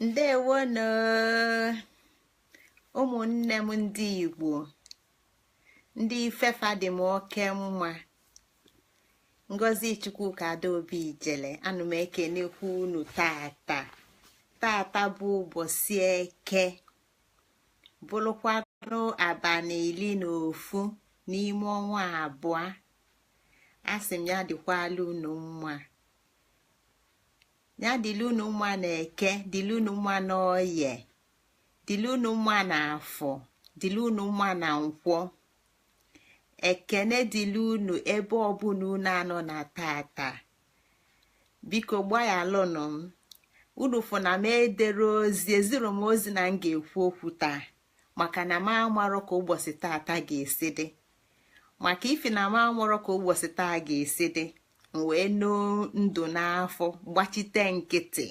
Ndewonu ụmụnne m ndị Igbo, ndị ifefa dị m oke mma. Ngozi Chukwuka Adaobi Ijele, ana m ekenekwa unu tata. Tata bụ ụbọchị Eke, bụrụkwanụ abalị 11 n'ime ọnwa abụọ. Asị m ya dịkwala unu mma, ya dịlụ unu mma na Eke, dịlụ unu mma na Oye, dịlụ unu mma na Afọ, dịlụ unu mma na Nkwọ. Ekene dịlụ unu ebe ọbụla unu anọ na tata. Biko gbaghalụnụ m, unu fụ na m edere ozi, eziro m ozi na m ga-ekwu okwu taa, maka na m amarọ ka ụbọchị tata ga-esi dị. Maka ifi na m amarọ ka ụbọchị taa ga-esi dị, m wee noo ndụ n'afọ, gbachite nkịtị,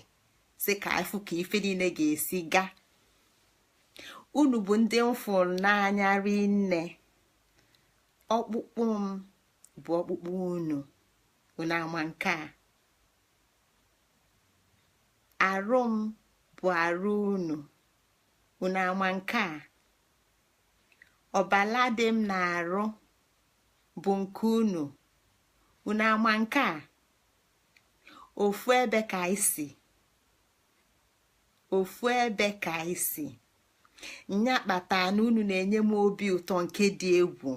sị ka afụ ka ife niile ga-esi gaa. Unu bụ ndị m fụrụ n'anya rinne. Ọkpụkpụ m bụ ọkpụkpụ unu. Unu ama nke a? Arụ m bụ arụ unu. Unu ama nke a? Ọbala dị m na-arụ bụ nke unu. Unu ama nke a? Ofu ebe ka anyị si, ofu ebe ka anyị si. Nya kpata na unu na-enye m obi ụtọ nke dị egwu.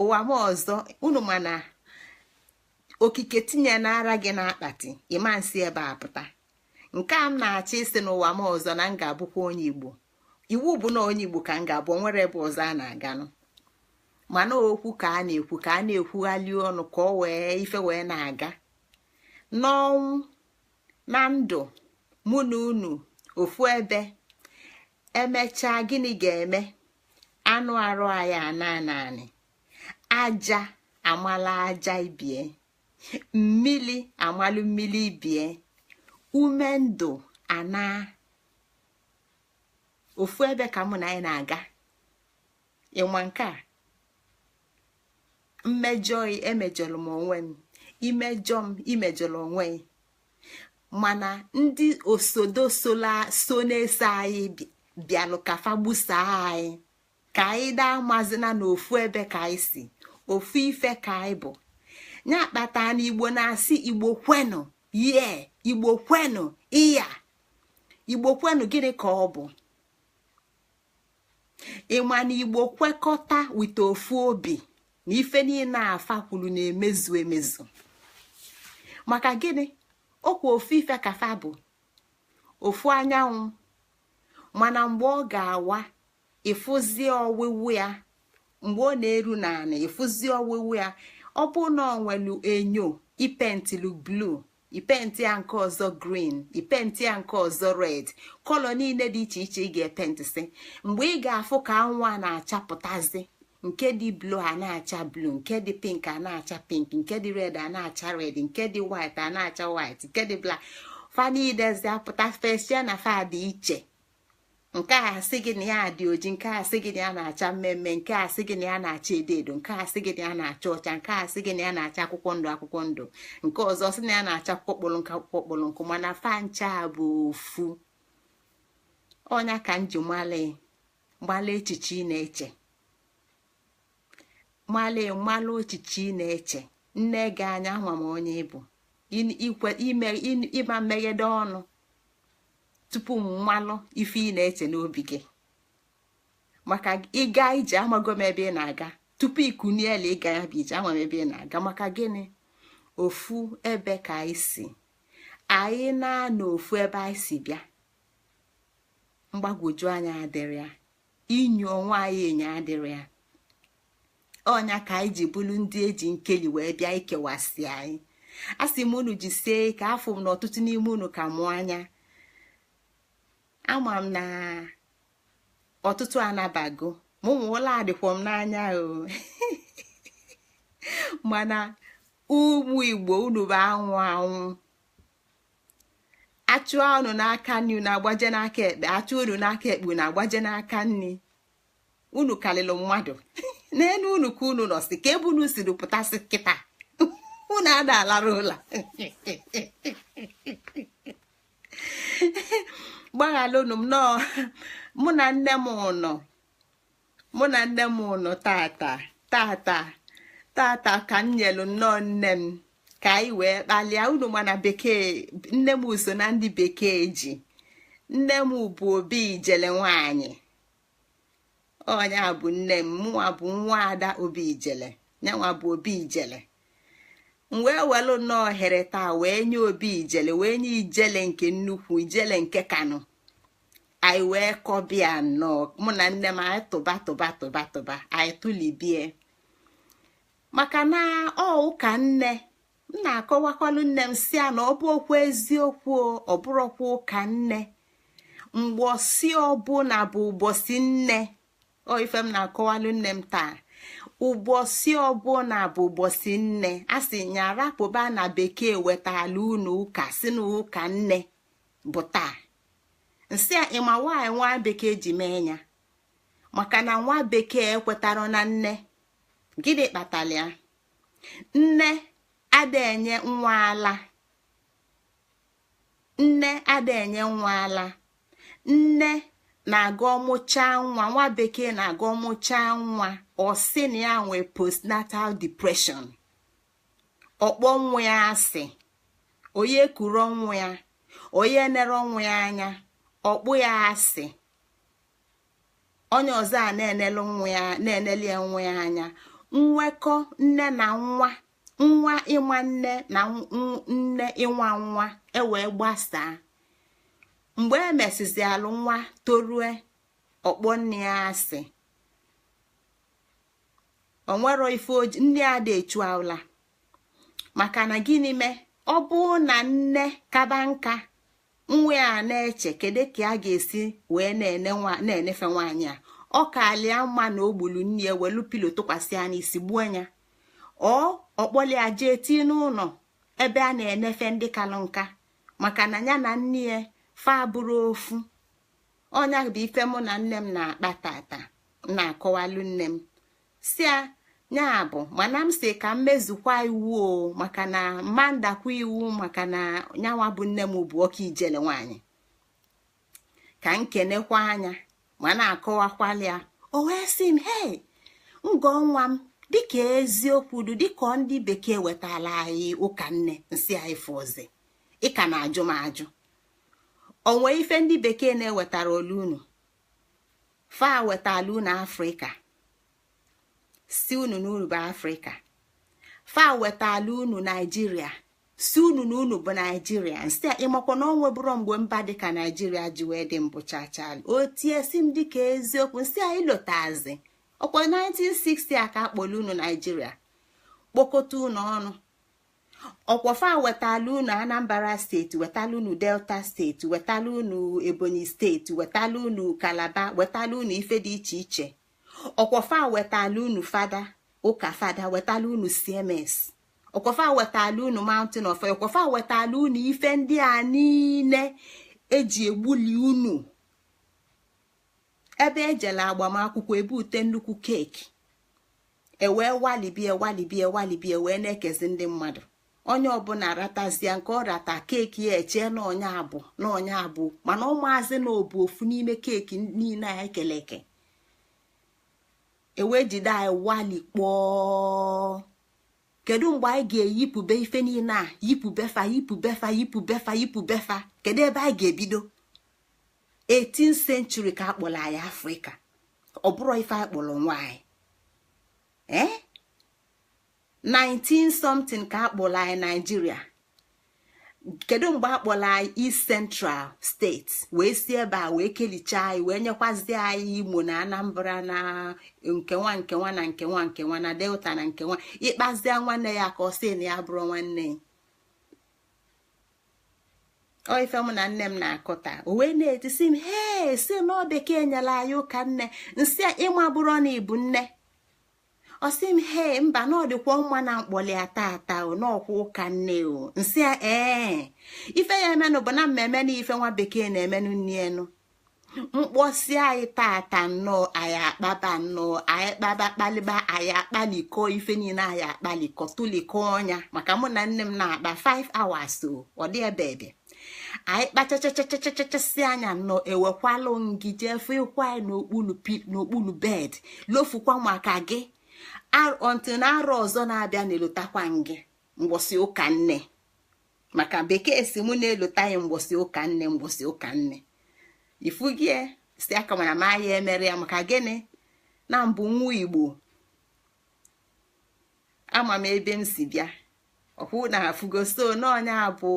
Ụwa m ọzọ, unu mana okike tinye n'ara gị n'akpati, ịma nsị ebe a pụta. Nke a m na-achọ isi n'ụwa m ọzọ na m ga-abụkwa onye Igbo. Iwu bụ na onye Igbo ka m ga-abụ, nwere ebe ọzọ a na-aganụ. Mana okwu ka a na-ekwu, ka a na-ekwughalị ọnụ ka ọ wee ife wee na-aga. N'ọnwụ na ndụ, mụ na unu ofu ebe. Emechaa gịnị ga-eme? Anụ arụ anyị ana naanị aja amala aja ibie, mmili amalụ mmili ibie, ume ndụ ana. Ofu ebe ka mụ na anyị na-aga. Ịnwa nke a? Mmejọ emejọrọ m onwe m, imejọ m imejọrọ onwe. Mana ndị osodo so na-eso anyị bịalụ ka fa gbusaa anyị, ka anyị daa mazina na ofu ebe ka anyị si, ofu ife ka anyị bụ. Ya kpata na Igbo na-asị Igbo kwenụ, ye Igbo kwenụ, iya Igbo kwenụ. Gịnị ka ọ bụ? Ịma na Igbo kwekọta wite ofu obi na ife niile afa kwuru na-emezu emezu. Maka gịnị? Ọkwa ofu ife ka fa bụ, ofu anyanwụ. Mana mgbe ọ ga-awa, ịfụzie ọwụwụ ya. Mgbe ọ na-eru n'ala, ịfụzie ọwụwụ ya. Ọ bụ na ọ nwelu enyo, ipentilu blue, ipenti ya nke ọzọ green, ipenti ya nke ọzọ red, colour niile dị iche iche ị ga-epentịsị. Mgbe ị ga-afụ ka anwụ a na-achapụtazi, nke dị blue a na-acha blue, nke dị pink a na-acha pink, nke dị red a na-acha red, nke dị white a na-acha white, nke dị black, fa niilezi apụta fesia na fa dị iche. Nke a sị gị na ya dị oji, nke a sị gị na ya na-acha mmemme, nke a sị gị na ya na-acha edo edo, nke a sị gị na ya na-acha ọcha, nke a sị gị na ya na-acha akwụkwọ ndụ akwụkwọ ndụ, nke ọzọ sị na ya na-acha akwụkwọ kpọrọ nkụ akwụkwọ kpọrọ nkụ. Mana fa ncha bụ ofu. Ọnya ka m ji malị echiche ị na-eche, malị malụ echiche ị na-eche. Nne gị anya ama m onye ịbụ, ịma mmeghede ọnụ tupu mmalụ ife ị na-eche n'obi gị. Maka ịga ije amago m ebe ị na-aga, tupu ikuniela ịga ya bụ ije ama m ebe ị na-aga. Maka gịnị? Ofu ebe ka anyị si, anyị na-anọ ofu ebe anyị si bịa. Mgbagwoju anya adịrị ya, inyo onwe anyị enyo adịrị ya. Ọnya ka anyị ji bụrụ ndị eji nkeli wee bịa ikewasị anyị. A sị m unu jisie ike, afọ m na ọtụtụ n'ime unu ka mụọ anya. Ama m na ọtụtụ anabago mụ ụlọ adịkwa m n'anya o. Mana ụmụ Igbo unu bụ anwụ anwụ. Achụọ unu n'aka nri unu agbaje n'aka ekpe, achụọ unu n'aka ekpe unu agbaje n'aka nri. Unu karịrị mmadụ n'elu unu ka unu nọ si ka ebe unu siri pụtasị kịta. Unu ada alara ụla. Gbaghalụnụ m nọọ. Mụ na nne m nọ, mụ na nne m nọ tata tata tata ka m nyelu nnọọ nne m ka anyị wee kpalia unu. Mana bekee, nne m so na ndị bekee ji. Nne m bụ Obi Ijele nwanyị. Ọnya bụ nne m. Mụnwa bụ nwa ada Obi Ijele, nyanwa bụ Obi Ijele. M wee welu nnọọ ohere taa wee nye Obi Ijele, wee nye Ijele nke nnukwu, Ijele nke Kanụ. Anyị wee kọbịa nnọọ, mụ na nne m. Anyị tụba tụba tụba tụba, anyị tụlibie, maka na ọ ụka nne m na-akọwakwalụ nne m si ya na ọ bụ okwu eziokwu, ọ bụrụkwa ụka nne. Mgbọsị ọbụla bụ ụbọchị nne. Ọ ife m na-akọwalụ nne m taa, ụbọchị ọbụla bụ ụbọchị nne. A sị nya rapụba na bekee wetala unu ụka, si na ụka nne bụ taa. Nsị a, ịma nwaanyị nwa bekee ji mee ya? Maka na nwa bekee ekwetara na nne. Gịnị kpatara ya? Nne ada enye nwa ala, nne ada enye nwa ala. Nne na-aga ọmụcha nwa, nwa bekee na-aga ọmụcha nwa, ọ sị na ya nwee postnatal depression, ọkpọ nwa ya asị, onye kuru nwa ya, onye nere nwa ya anya, ọkpụ ya asị. Onye ọzọ a na-enelu nwa ya, na-eneli ya nwa ya anya. Nwekọ nne na nwa, nwa ịnwa nne na nne ịnwa nwa ewee gbasaa. Mgbe e mesizialụ nwa torue, ọkpọ nne ya asị. Onwero ife oji nne ya dị echu awụla. Maka na gịnị mee? Ọ bụ na nne kaba nka, nwa ya na-eche kedu ka a ga-esi wee na-enefe nwaanyị a. Ọ kalịa mma na o gbulu nne ya, welu pillow tụkwasị ya n'isi, gbuo ya. Ọ ọkpọlia jee tii n'ụlọ ebe a na-enefe ndị kalụ nka, maka na ya na nne ya fa bụrụ ofu. Ọnya bụ ife mụ na nne m na-akpa tata. Na-akọwalụ nne m si a ya bụ, mana m si ka m mezukwa iwu o, maka na mma ndakwa iwu, maka na nyanwa bụ nne m bụ oke ijele nwaanyị, ka m kenekwa anya ma na-akọwakwali ya. O wee sị m, "Hei, ngọ nwa m, dịka eziokwu du, dịka ndị bekee wetala anyị ụka nne." Nsị anyị fụzi, ị ka na-ajụ m ajụ. Onwe ife ndị bekee na-ewetara olu unu? Fa wetala unu Afrịka, si unu n'unu bụ Afrịka. Fa wetala unu Naijiria, si unu na unu bụ Naijiria. Nsị a, ịmakwa na ọ nwebụrụ mgbe mba dịka Naijiria ji wee dị mbụ chachala? O tie si m, dịka eziokwu. Nsị a, ilotazi ọkwa 1960 a ka akpọrọ unu Naijiria, kpokọta unu ọnụ. Ọkwọfa wetala unu Anambra Steeti, wetala unu Delta Steeti, wetala unu Ebonyi Steeti, wetala unu Kalaba, wetala unu ife dị iche iche. Ọkwọfa wetala unu fada, ụka fada, wetala unu CMS. Ọkwọfa wetala unu Mountain of Fire. Ọkwọfa wetala unu ife ndị a niile eji egbuli unu. Ebe ejela agbamakwụkwọ, ebute nnukwu keeki, ewee walibie walibie walibie, wee na-ekezi ndị mmadụ. Onye ọbụla ratazie nke ọ rata keeki ya, echee na onye abụ na onye abụ, mana ụmụazị na obu ofu n'ime keeki niile a ekele eke. Ewee jide anyị walikpọọ. Kedu mgbe anyị ga-eyipụbe ife niile a? Yipụbefa, yipụbefa, yipụbefa, yipụbefa. Kedu ebe anyị ga-ebido? 18th century ka akpọrọ anyị Afrịka. Ọ bụrụ ife anyị kpọrọ nwaanyị, ee, 19 something ka akpọrọ anyị Naijiria. Kedu mgbe akpọrọ anyị East Central State, wee si ebe a wee kelichaa anyị, wee nyekwazie anyị Imo na Anambra na nkenwa nkenwa na nkenwa nkenwa na Delta na nkenwa? Ịkpazie nwanne ya ka ọ sị na ya bụrụ nwanne ya. Ọ ife mụ na nne m na-akọta, o wee na-etisi m, "Hee," si na ọ bekee nyere anyị ụka nne. Nsị ịma bụrụ na ịbụ nne. Ọ sị m, "Hee, mba, na ọ dịkwa mma na mkpọli ata ata o n'ọkwa ụka nne o." Nsị a, ee, ife ya emenụ bụ na mmemme na ife nwa bekee na-emenụ nni enu mkpọsi anyị tata nnọọ. Anyị akpaba nnọọ, anyị kpaba kpaliba, anyị akpalikọ ife niile, anyị akpalikọ tụlikọ ọnya, maka mụ na nne m na-akpa 5 hours o. Ọ dị ebe ebe Anyị kpachachachachachasị anya nnọọ, ewekwalụ ngị jee fụ ịkwa anyị n'okpuru bed, lofukwa maka gị until na arọ ọzọ na-abịa na-elotakwa ngị mgbọsị ụka nne. Maka bekee si mụ na-elota ya mgbọsị ụka nne, mgbọsị ụka nne ifugie si aka, mana ma ya emere ya. Maka gịnị? Na mbụ nwa Igbo, ama m ebe m si bịa. Ọkwụ na afụgo so n'ọnya bụ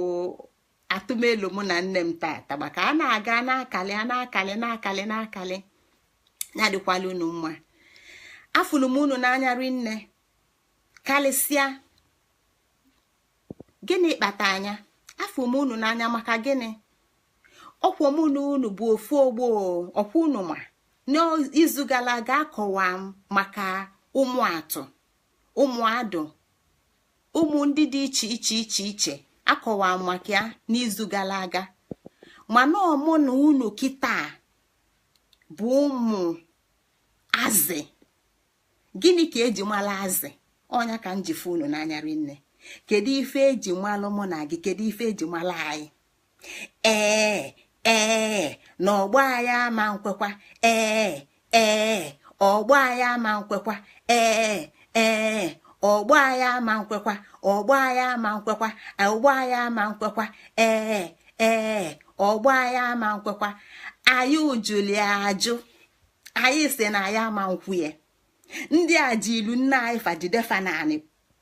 atụmelu mụ na nne m tata, maka a na-aga na-akali, a na-akali, na-akali, na-akali ya. Dịkwala unu mma. Afụlụ m unu n'anya rinne. Karịsịa, gịnị kpata anya afụ m unu n'anya? Maka gịnị? Ọkwọ mụ na unu bụ ofu ogbo. Ọkwa unu ma n'izu gara aga akọwa m maka ụmụ atụ, ụmụ adụ, ụmụ ndị dị iche iche iche iche. Akọwa m maka ya n'izu gara aga. Mana ọmụ na unu kịta bụ ụmụ azị. Gịnị ka eji mara azị? Ọnya ka m ji fụ unu n'anya rinne. Kedu ife eji malụ mụ na gị? Kedu ife eji malụ anyị? Ee, ee, na ọgbọ anyị ama nkwekwa. Ee, ee, ọgbọ anyị ama nkwekwa. Ee, ee, ọgbọ anyị ama nkwekwa. Ọgbọ anyị ama nkwekwa. Ọgbọ anyị ama nkwekwa. Ee, ee, ọgbọ anyị ama nkwekwa. Anyị ujuli ajụ, anyị si na anyị ama nkwụ ya. Ndị a ji ilu nna anyị fajide fa naanị,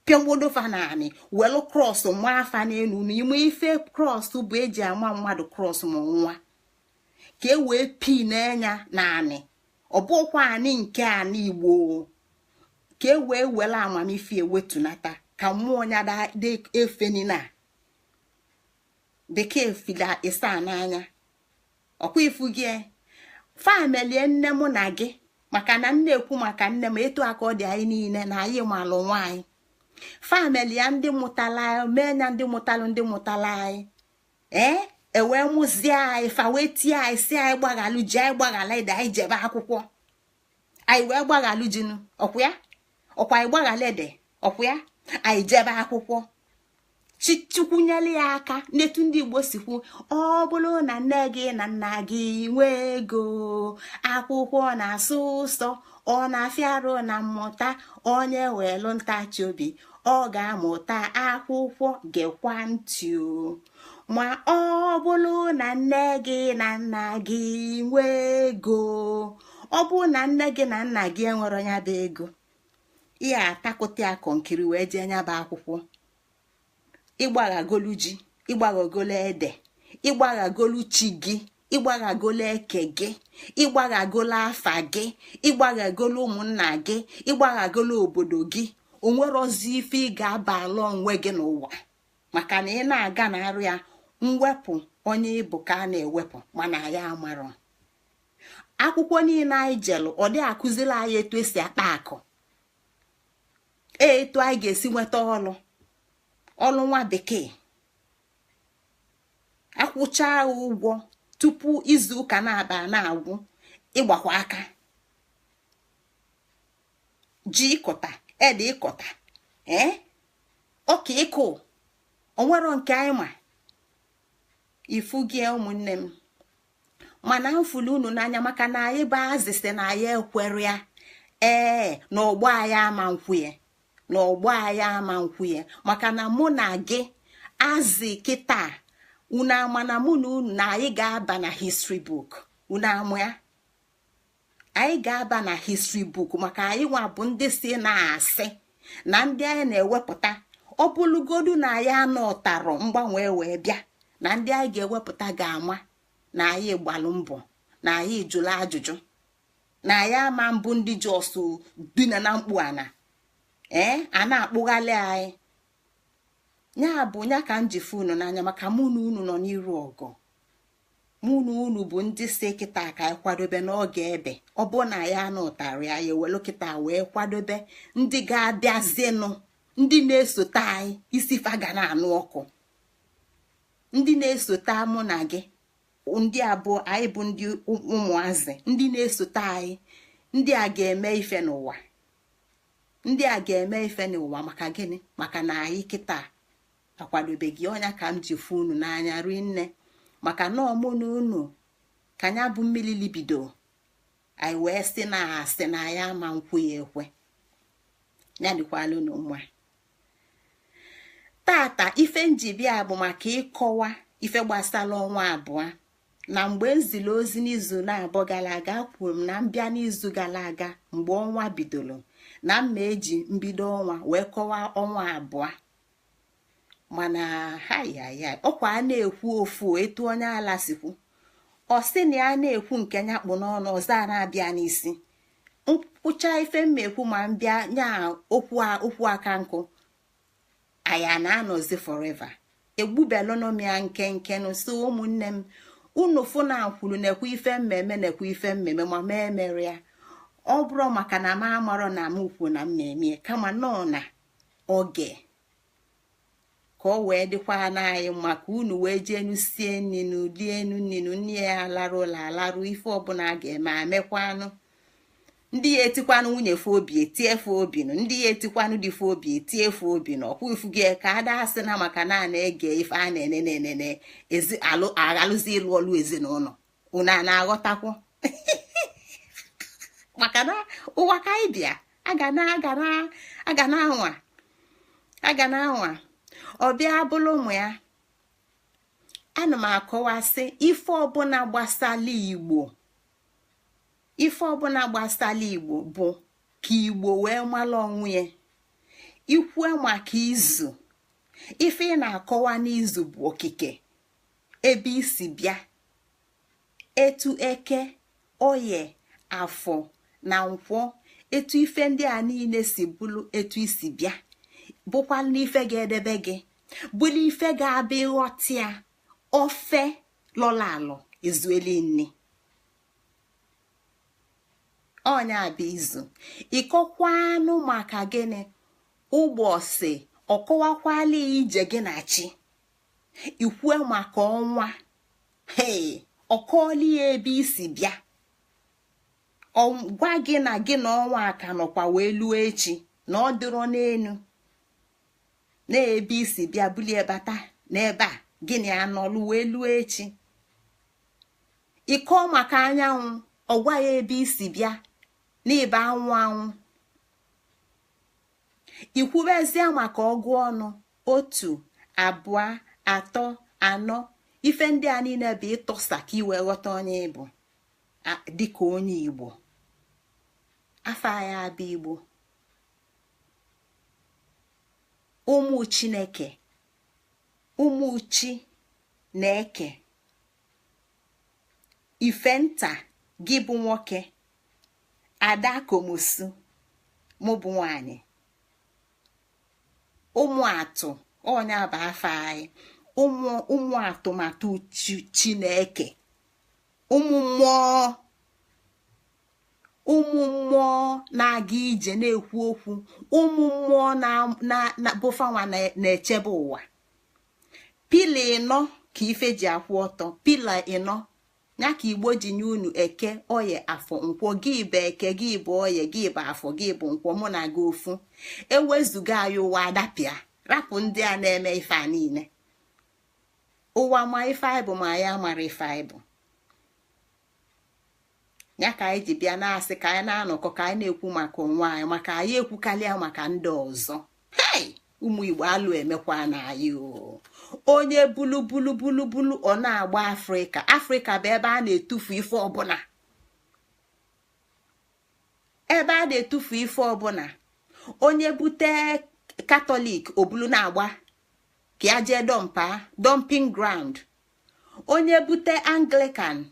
pịagwodo fa naanị, welu cross nwa afa n'elu. N'ime ife cross bụ eji ama mmadụ, cross ma nwa ka e wee pin enya naanị. Ọ bụkwa anị nke anị Igbo ka e wee were amamife ewetunata ka mmụọ ya dị efenina. Bekee fila ịsa n'anya ọkwa ifu gị famelie nne mụ na gị. Maka na nne ekwu maka nne m, etu aka ọ dị anyị niile na anyị malụ nwaanyị famili ya, ndị mụtala anyị mee ya, ndị mụtalụ ndị mụtala anyị. Ee, ewee mụzie anyị, fa wee tie anyị, si anyị gbaghalụ ji, anyị gbaghala ede, anyị jebe akwụkwọ. Anyị wee gbaghalụ jinu ọkwa ya, ọkwa anyị gbaghala ede, ọkwa ya, anyị jebe akwụkwọ. Chichukwunyere ya aka n'etu ndị Igbo si kwu, ọ bụrụ na nne gị na nna gị nwee ego, akwụkwọ na-asụ ụsọ, ọ na-afịa arụ na mmụta. Onye welu ntachi obi, ọ ga-amụta akwụkwọ. Gekwa ntị o, ma ọ bụrụ na nne gị na nna gị nwee ego, ọ bụrụ na nne gị na nna gị enwere ya bụ ego, ihe atakụta ya kọnkiri wee jee nya bụ akwụkwọ. Ịgbaghagolu ji, ịgbaghagolu ede, ịgbaghagolu chi gị, ịgbaghagolu eke gị, ịgbaghagolu afa gị, ịgbaghagolu ụmụnna gị, ịgbaghagolu obodo gị. Onwerozi ife ị ga-abala onwe gị n'ụwa, maka na ị na-aga na arụ ya mwepụ onye ịbụ ka a na-ewepụ. Mana ya amarọ akwụkwọ niile anyị jelụ, ọ dị akụziri anyị etu esi akpa akụ, etu anyị ga-esi nweta ọlụ, ọlụ nwa bekee akwụcha ụgwọ tupu izu ụka na-aba na-agwụ. Ịgbakwa aka ji ịkọta ede, ịkọta ee, ọka ịkụ, onwero nke anyị ma ifu gị. Ụmụnne m, mana mfulu unu n'anya, maka na anyị bụ azị si na anyị ekwere ya. Ee, na ọgbọ anyị ama nkwụ ya, na ọgbọ anyị ama nkwụ ya. Maka na mụ na gị azị kịta, unu ama na mụ na unu na anyị ga-aba na history book. Unu amụ ya, anyị ga-aba na history book, maka anyị nwa bụ ndị si na-asị na ndị anyị na-ewepụta. Ọ bụlụgodu na anyị anọtarọ mgbanwe wee bịa, na ndị anyị ga-ewepụta ga-ama na anyị gbalụ mbọ, na anyị jụrụ ajụjụ, na anyị ama mbụ ndị ji ọsụ dina na mkpu ana ee a na-akpụghalị anyị. Ya bụ ya ka m ji fụ unu n'anya, maka mụ na unu nọ n'iru ọgụ. Mụ na unu bụ ndị si kịta ka anyị kwadobe n'oge ebe ọ bụ na ya anụtarị anyị ewelu kịta wee kwadobe ndị ga-abịazinụ, ndị na-esote anyị isi fa ga na-anụ ọkụ, ndị na-esote mụ na gị, ndị abụọ anyị bụ ndị ụmụazị, ndị na-esote anyị, ndị a ga-eme ife n'ụwa, ndị a ga-eme ife n'ụwa. Maka gịnị? Maka na anyị kịta akwadobeghị. Ọnya ka m ji fụ unu n'anya rinne. Maka na ọmụ na unu ka ya bụ mmiri libido anyị wee sị na asị na ya ama nkwu ya ekwe ya. Dịkwala unu mma. Tata ife njibia bụ maka ịkọwa ife gbasara ọnwa abụọ. Na mgbe nzili ozi n'izu na-abụọ gara aga, kwuru m na mbịa n'izu gara aga mgbe ọnwa bidoro na mma eji mbido ọnwa wee kọwaa ọnwa abụọ. Mana ha ya ya ọkwa a na-ekwu ofu etu onye ala sikwu, ọ sị na ya na-ekwu nke ya kpụ n'ọnụ ọzọ a na-abịa n'isi nkwụcha ife mmekwu. Ma mbịa nya okwu okwu aka nkụ anyị na-anọzi forever egbubelụnụm ya nkenke. Nso ụmụnne m, unu fụ na kwuru nekwa ife mmemme, nekwa ife mmemme, ma ma emere ya. Ọ bụrụ maka na m amarọ na m kwu na mmemme, kama nọ na oge ka ọ wee dịkwa n'anyị mma ka unu wee jee enu sie nninu, lie enu nninu, nne ya alarụ ụlọ alarụ. Ife ọbụla a ga-eme amekwanụ. Ndị ya etikwanụ nwunye fe obi etie fe obi nụ, ndị ya etikwanụ dị fe obi etie fe obi nụ. Ọkwa ifu gị ka ada asị na maka na a na-ege ife a na-enene enene ezi alụ aghalụzi ịlụ ọlụ ezinụlọ. Unu a na-aghọtakwu? Maka na ụwa ka anyị bịa, aga na aga na aga na anwa aga na anwa ọbịa bụrụ ụmụ ya. Ana m akọwasị ife ọbụla gbasala Igbo. Ife ọbụla gbasala Igbo bụ ka Igbo wee mara onwe ya. Ikwue maka izu, ife ị na-akọwa n'izu bụ okike, ebe isi bịa, etu Eke, Oye, Afọ na Nkwọ, etu ife ndị a niile si bụrụ, etu isi bịa bụkwa n'ife ga-edebe gị, bụrụ ife ga-abịa ịghọta ya. Ofe lọrọ alọ ezueli nni ọnya bụ izu. Ịkọkwanụ maka gịnị? Ụbọchị ọkọwakwala ije gị na chi. Ikwue maka ọnwa, hei, ọkọọla ya ebe isi bịa, gwa gị na gị na ọnwa ka nọkwa wee luo echi na ọ dịrọ n'enu na-ebe isi bịa bulie bata n'ebe a, gịnị anọlụ wee luo echi. Ịkọọ maka anyanwụ, ọgwa ya ebe isi bịa n'ịba anwụ anwụ. Ikwubezie maka ọgụ ọnụ, otu, abụọ, atọ, anọ. Ife ndị a niile bụ ịtọsa ka iwee ghọta onye ịbụ dịka onye Igbo. Afọ anyị abịa Igbo, ụmụ Chineke, ụmụ chi na-eke ife nta. Gị bụ nwoke, ada komusu, mụ bụ nwanyị. Ụmụ atụ ọnya bụ afọ anyị, ụmụ ụmụ atụmatụ Chineke, ụmụ mmụọ, ụmụ mmụọ na-aga ije, na-ekwu okwu, ụmụ mmụọ na bụfanwa na-echebe ụwa. Pillar ịnọ ka ife ji akwụ ọtọ, pillar ịnọ ya ka Igbo ji nye unu: Eke, Oye, Afọ, Nkwọ. Gị bụ Eke, gị bụ Oye, gị bụ Afọ, gị bụ Nkwọ. Mụ na gị ofu. Ewezuga anyị, ụwa adapịa. Rapụ ndị a na-eme ife a niile. Ụwa ma ife anyị bụ, ma ya mara ife anyị bụ. Ya ka anyị ji bịa na-asị ka anyị na-anọkọ, ka anyị na-ekwu maka onwe anyị, maka anyị ekwukalịa maka ndị ọzọ. Hei, ụmụ Igbo, alụ emekwa na anyị o. Onye bulu bulu bulu bulu, ọ na-agba Afrịka. Afrịka bụ ebe a na-etufu ife ọbụla, ebe a na-etufu ife ọbụla. Onye bute Katọlik, obulu na-agba ka ya jee dump a, dumping ground. Onye bute Anglican,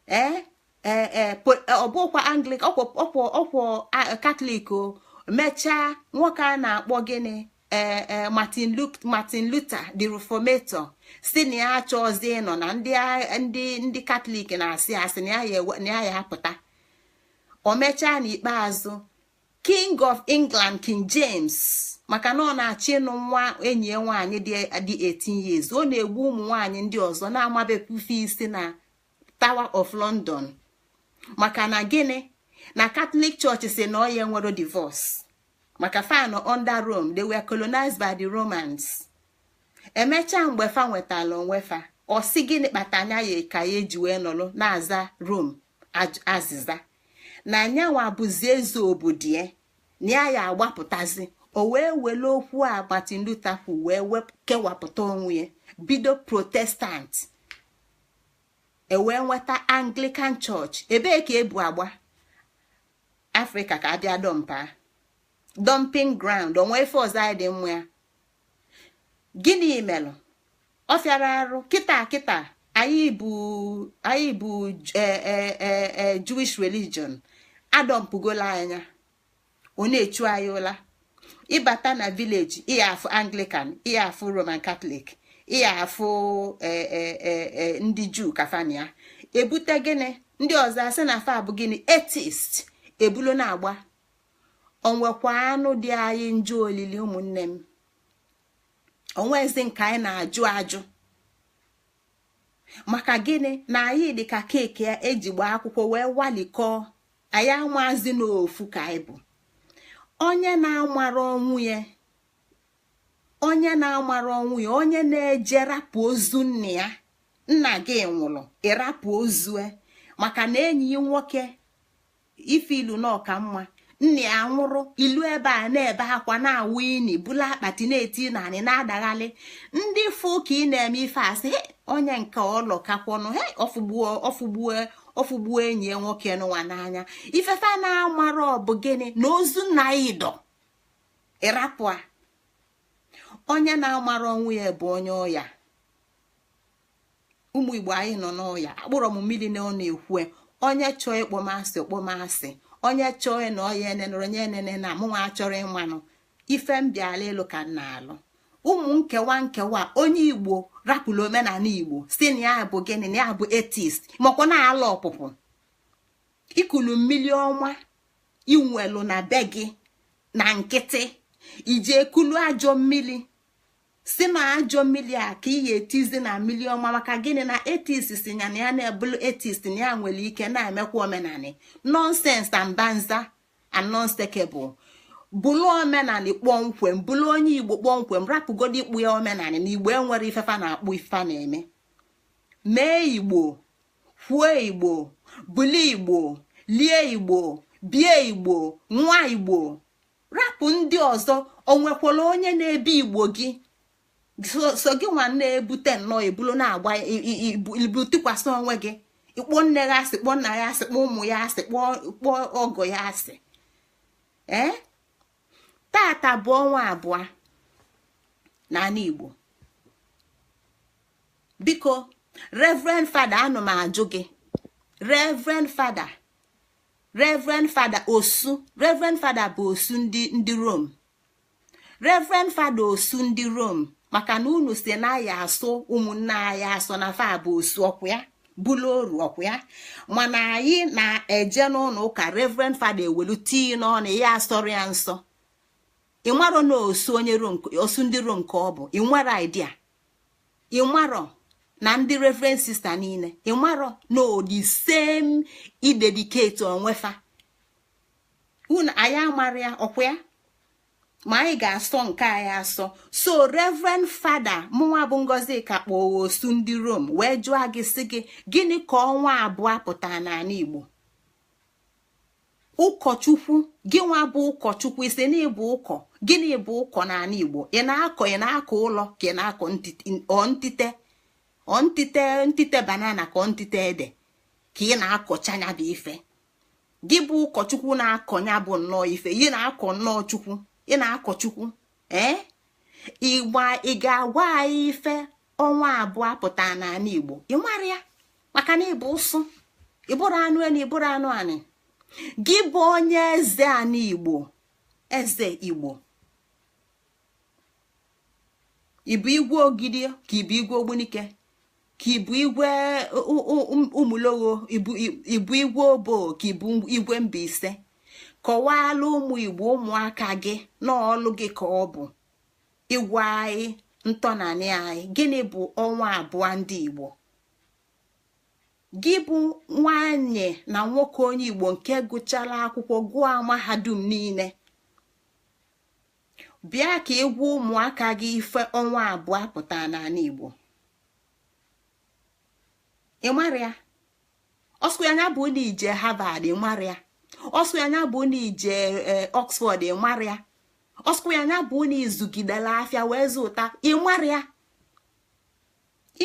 ee ee, ọ bụkwa Anglican, ọkwọ ọkwọ Katọlik. O mechaa, nwoke a na-akpọ gịnị, ee, Martin Luther, the Reformator, si na ya achọzi ịnọ na ndị ndị ndị Katọlik na-asị asị na ya ya apụta. O mechaa, n'ikpeazụ, King of England, King James, maka na ọ na-achọ ịnụ nwa enyi ya nwaanyị dị 18 years, ọ na-egbu ụmụ nwaanyị ndị ọzọ na-amabekwufe isi na Tower of London. Maka na gịnị? Na Catholic Church si na ọ ya nwere divorce, maka fa nọ under Rome, they were colonized by the Romans. Emechaa, mgbe fa nwetala onwe fa. Ọ sị gịnị kpata anya ya ka ya eji wee nọrọ na-aza Rome azịza na nyanwa bụzi eze obodo ya na ya ya agbapụtazi? O wee were okwu a Martin Luther kwu wee kewapụta onwe ya, bido Protestant, ewee nweta Anglican Church. Ebee ka ebu agba Afrịka ka abịa dump dumping ground? Onwe ife ọzọ anyị dị mma ya. Gịnị melụ ọ fịara arụ kịta kịta? Anyị bụ Jewish religion adumpụgola anya, ọ na-echu anyị ụla. Ịbata na village, ịya afụ Anglican, ịya afụ Roman Catholic, ịya afụ ndị Juu kafania ebute. Gịnị ndị ọzọ asị na fa bụ gịnị? Atheist. Ebulo na-agba onwekwa anụ dị anyị njọ olili. Ụmụnne m, onwezi nke anyị na-ajụ ajụ. Maka gịnị? Na anyị dị ka keeki eji gbaa akwụkwọ wee walikọọ. Anyị amazi n'ofu ka anyị bụ. Onye na-amara ọnwụ ya, onye na-amara ọnwụ ya, onye na-eje rapụ ozu nna ya. Nna gị nwụrụ, ịrapụ ozu maka na enyi ya nwoke ife ilu na ọka mma. Nna ya nwụrụ, ilu ebe a na-ebe akwa, na-awụ ini, bulu akpati na-eti naanị na-adaghalị. Ndị fụ ka ị na-eme ife asị onye nke ọlọ kakwọnụ he ọfụgbuo enyi ya nwoke n'ụwa n'anya. Ifefe na-amara ọ bụ gịnị na ozu nna ya idọ ịrapụ a. Onye na-amara ọnwụ ya bụ onye ọya. Ụmụ Igbo, anyị nọ n'ọya. Akpụrọ m mmiri na ọ na-ekwu. Onye chọọ ịkpọmasị, kpọmasị. Onye chọọ na ọya enenere, onye enene na mụnwa achọrọ ịmanụ ife m bịala ịlụ ka m na-alụ. Ụmụ nkewa nkewa, onye Igbo rapụrụ omenala Igbo, si na ya bụ gịnị? Na ya bụ atheist, makwa na-alụ ọpụpụ. Ikulu mmiri ọma inwelu na be gị na nkịtị, iji ekulu ajọ mmiri, si na ajọ mmiri a ka ị ga-etizi na mmiri ọma. Maka gịnị? Na atheist si ya na ya na-ebulu atheist na ya nwere ike na-emekwa omenani. Nonsense and banza and nonsensical. Bụlụ omenani kpọmkwem, bụlụ onye Igbo kpọmkwem. Rapụgodo ikpu ya omenani na Igbo enwere ifefa na-akpụ ifefa na-eme. Mee Igbo, kwuo Igbo, bụlụ Igbo, lie Igbo, bie Igbo, nwa Igbo. Rapụ ndị ọzọ. O nwekwara onye na-ebi Igbo gị so gị nwa na-ebute nnọọ ebulu na-agba ibu tụkwasị onwe gị, ịkpọ nne ya asị, kpọọ nna ya asị, kpọọ ụmụ ya asị, kpọọ ọgọ ya asị. Ee, tata bụ ọnwa 2 n'ala Igbo. Biko, Reverend Father, anụ m ajụ gị, Reverend Father, Reverend Father osu, Reverend Father bụ osu ndị Rome, Reverend Father osu ndị Rome, maka na unu si na ya asụ ụmụnne anyị asụ na fa bụ osu ọkwụ ya bụlụ oru ọkwụ ya. Mana anyị na-eje n'ụlọ ụka, Reverend Father ewelu tii n'ọnụ ya, asọrọ ya nsọ. Ị marọ na osu onye osu ndị Rom ka ọ bụ? Ị nwere idea? Ị marọ na ndị reverend sister niile, ị marọ na the same idedicate onwefa unu? Anyị amara ya ọkwa ya, ma anyị ga-asọ nke anyị asọ. So Reverend Father, mụnwa bụ Ngozi ka kpọọ osu ndị Rom wee jụọ gị, sị gị, gịnị ka ọnwa 2 pụtara n'ala Igbo? Ụkọchukwu, gị nwa bụ ụkọchukwu, isi na ịbụ ụkọ, gịnị bụ ụkọ n'ala Igbo? Ị na-akọ, ị na-akọ ụlọ ka ị na-akọ ntite ntite ntite banana ka ntite ede ka ị na-akọcha ya bụ ife? Gị bụ ụkọchukwu na-akọ ya bụ nnọọ ife ị na-akọ nnọọ Chukwu, ị na-akọ Chukwu. Ee, ịgba ị ga-agwa anyị ife ọnwa 2 pụtara n'ala Igbo? Ị mara ya maka na ịbụ ụsụ, ịbụrụ anụ enu, ịbụrụ anụ anị. Gị bụ onye eze anị Igbo, eze Igbo, ịbụ igwe Ogidi ka ịbụ igwe Ogbunike ka ịbụ igwe Ụmụlogho, ịbụ igwe Obo ka ịbụ igwe Mbaise, kọwala ụmụ Igbo, ụmụaka gị n'ọlụ gị ka ọ bụ ịgwa anyị ntọnanị anyị. Gịnị bụ ọnwa 2 ndị Igbo? Gị bụ nwanyị na nwoke onye Igbo nke gụchara akwụkwọ, gụọ mahadum niile, bịa ka ịgwa ụmụaka gị ife ọnwa 2 pụtara n'ala Igbo. Ịmara ya? Ọsụ anya bụ na ije Harvard, ịmara ya? Ọsụ anya bụ na ije Oxford, ịmara ya? Ọsụ anya bụ na izugidela afịa wee zụta, ịmara ya?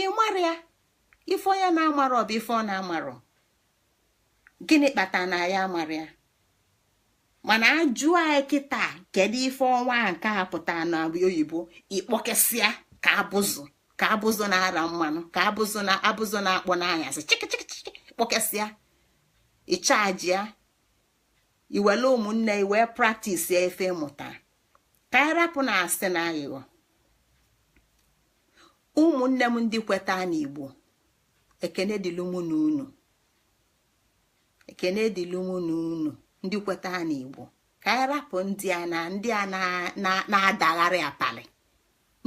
Ịmara ya? Ife onye na-amarọ bụ ife ọ na-amarọ. Gịnị kpata na ya amara ya? Mana ajụọ anyị kịta, kedu ife ọnwa nke a pụta na oyibo? Ịkpọkesịa ka abụzụ, ka abụzụ na-ara mmanụ, ka abụzụ na abụzụ na-akpọ n'anyasị chịkịchịkịchị. Kpọkesịa, ịchaji ya, iwele ụmụnne iwee practice ya. Efe mụta ka anyị rapụ na asị na aghụghọ. Ụmụnne m ndị kweta n'Igbo, ekene dịlụ mụ na unu, ekene dịlụ mụ na unu ndị kweta n'Igbo. Ka anyị rapụ ndị a na ndị a na-adagharị apali.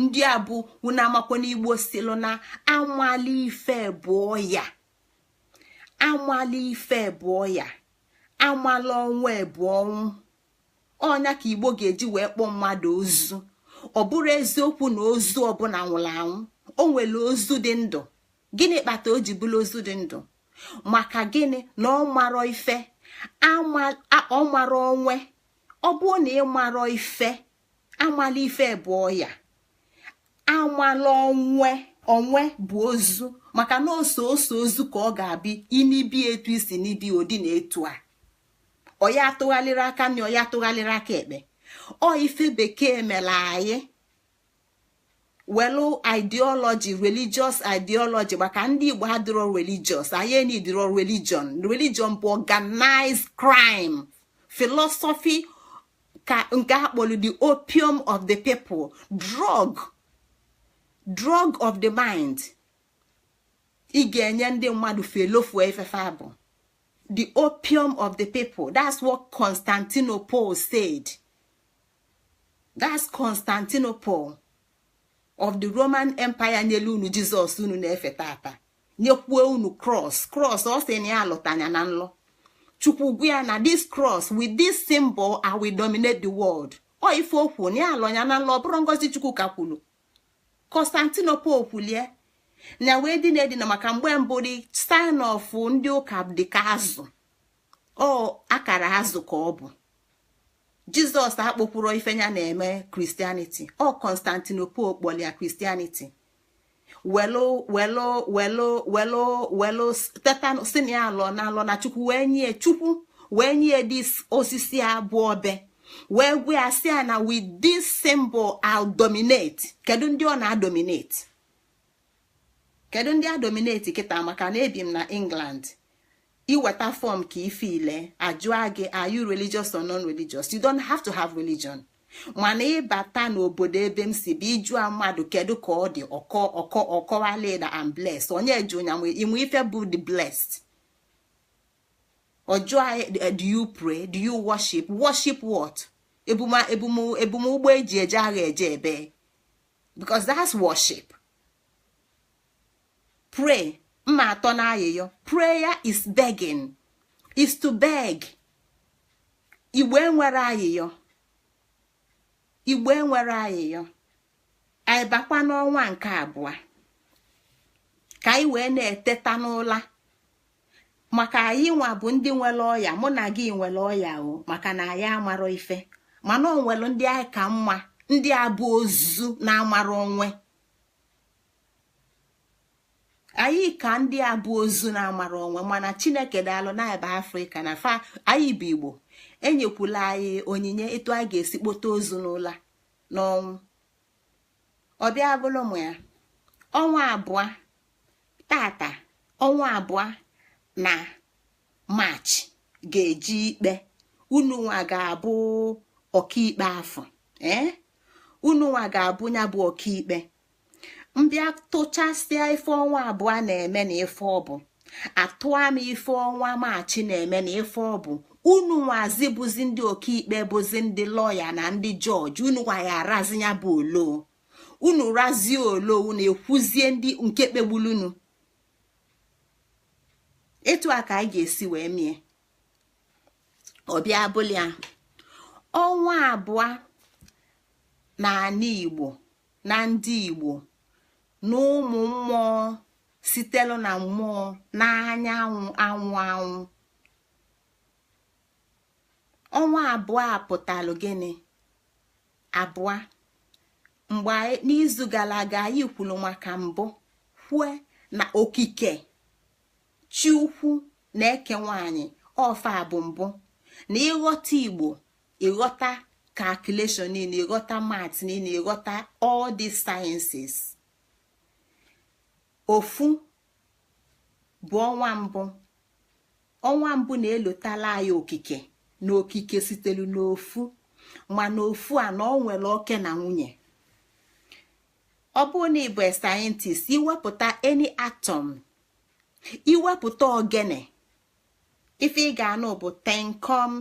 Ndị a bụ unu amakwa n'Igbo silu na amala ife bụọ ya, amala ife bụọ ya, amala ọnwa bụ ọnwụ. Ọnya ka Igbo ga-eji wee kpọọ mmadụ ozu. Ọ bụrụ eziokwu na ozu ọbụla nwụrụ anwụ, o nwere ozu dị ndụ. Gịnị kpata o ji bụrụ ozu dị ndụ? Maka gịnị? Na ọ marọ ife, ọ mara onwe. Ọ bụrụ na ị marọ ife, amala ife bụ ọya, amala onwe onwe bụ ozu. Maka na ose ose ozu ka ọ ga-abịa inibi etu isi n'ibi odi na etu a, ọya atụgharịrị aka nri, ọya atụgharịrị aka ekpe. Ọ ife bekee mere anyị welu ideology, religious ideology, maka ndị Igbo adịrọ religious. Anyị enidiro religion. Religion bụ organized crime philosophy ka nke akpọrọ the opium of the people, drug of the mind. Ị ga-enye ndị mmadụ felofu efefe abụ the opium of the people. That's what Constantinople said. That's Constantinople of the Roman Empire nyelu unu Jizọs unu na-efe tata, nyekwuo unu cross. Cross ọ sị na ya alụtanya na nlọ Chukwu gwa ya na this cross, with this symbol I will dominate the world. Ọ ife okwu na ya alọnya na nlọ, ọ bụrụ ngozi Chukwu ka kwuru. Constantinople kwulie na wee dị na-edina maka mgbe mbụ dị sign of ndị ụka dị ka azụ, ọ akara azụ ka ọ bụ. Jizọs akpọkwuro ife ya na-eme Christianity. Ọ Constantinople kpọlia Christianity. Welu welu welu welu welu teta si na ya alọ na alọ na Chukwu wee nye, Chukwu wee nye this osisi abụọ be wee gwa ya si ya na with this symbol I'll dominate. Kedu ndị ọ na-adominate? Kedu ndị adominate kịta? Maka na ebi m na England, iweta form ka ife ile ajụa gị, "Are you religious or non-religious?" You don't have to have religion. Mana ịbata n'obodo ebe m si bụ ịjụa mmadụ kedu ka ọ dị, ọkọ ọkọ ọkọwala na am blessed. Onye ju nya inwe ife bụ the blessed. Ọjụọ, "Do you pray? Do you worship?" Worship what? Ebuma ebum ebum ụgbọ eji eje agha eje ebe, because that's worship. Pray, mma atọ na ayịyọ. Prayer is begging, is to beg. Igbo enwere ayịyọ, Igbo enwere ayịyọ. Anyị bakwa n'ọnwa nke abụọ ka anyị wee na-eteta n'ụla, maka anyị nwa bụ ndị nwere ọya. Mụ na gị nwere ọya o, maka na anyị amarọ ife. Mana ọ nwere ndị anyị ka mma, ndị abụ ozu na-amara onwe. Anyị ka ndị abụ ozu na-amara onwe. Mana Chineke daalụ na ebe Afrịka na fa anyị bụ Igbo enyekwula anyị onyinye etu anyị ga-esi kpote ozu n'ụla n'ọnwụ. Ọbịa bụrụ ụmụ ya ọnwa abụọ tata, ọnwa abụọ na Maachị ga-eji ikpe. Unu nwa ga-abụ ọkaikpe afọ, ee, unu nwa ga-abụ ya bụ ọkaikpe. Mbịa tụchasịa ife ọnwa abụọ na-eme na ife ọ bụ, atụa m ife ọnwa Maachị na-eme na ife ọ bụ. Unu nwazi bụzi ndị ọkaikpe, bụzi ndị lọya na ndị jọji. Unu nwa ya arazi ya bụ olo. Unu razie olo, unu ekwuzie ndị nke kpegbulunu. Etu a ka anyị ga-esi wee mie ọbịa abụlịa ọnwa abụọ na ala Igbo na ndị Igbo na ụmụ mmụọ. Sitelu na mmụọ n'anyanwụ anwụ anwụ. Ọnwa abụọ a pụtalụ gịnị? Abụọ. Mgbe n'izu gara aga anyị kwuru maka mbụ, kwue na okike chi ukwu na-eke nwaanyị ọfa bụ mbụ. Na ịghọta Igbo, ịghọta calculation niile, ịghọta maths niile, ịghọta all these sciences. Ofu bụ ọnwa mbụ. Ọnwa mbụ na-elotala anyị okike, na okike sitelu n'ofu, mana ofu a na ọ nwere oke na nwunye. Ọ bụrụ na ị bụ scientist, iwepụta any atom, iwepụta ogene, ife ị ga-anụ bụ tenkom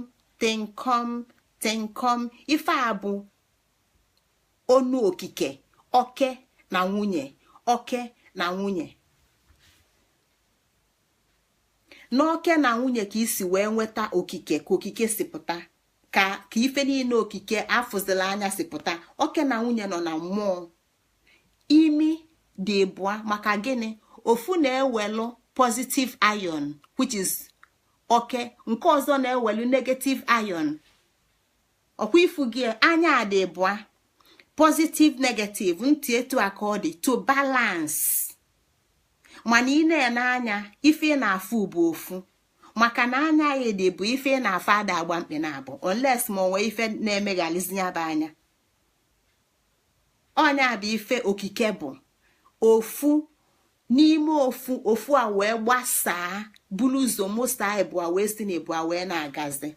tenkom tenkom. Ife a bụ onu okike, oke na nwunye, oke na nwunye. N'oke na nwunye ka isi wee nweta okike, ka okike si pụta, ka ife niile okike afụzila anya si pụta. Oke na nwunye nọ na mmụọ. Imi dị bụa maka gịnị? Ofu na-ewelu positive ion, which is oke, nke ọzọ na-ewelu negative ion. Ọkwa ifu gị anya dị bụa, positive negative, ntị etu a ka ọ dị to balance. Mana ị na-ene anya, ife ị na-afụ bụ ofu, maka na anya ya dị bụ ife ị na-afụ ada agba mkpị na abụ, unless ma onwe ife na-emeghalizi ya bụ anya. Ọnya bụ ife okike bụ ofu n'ime ofu, ofu a wee gbasaa, buru ụzọ mụsaa ịbụa wee si na ịbụa wee na-agazi.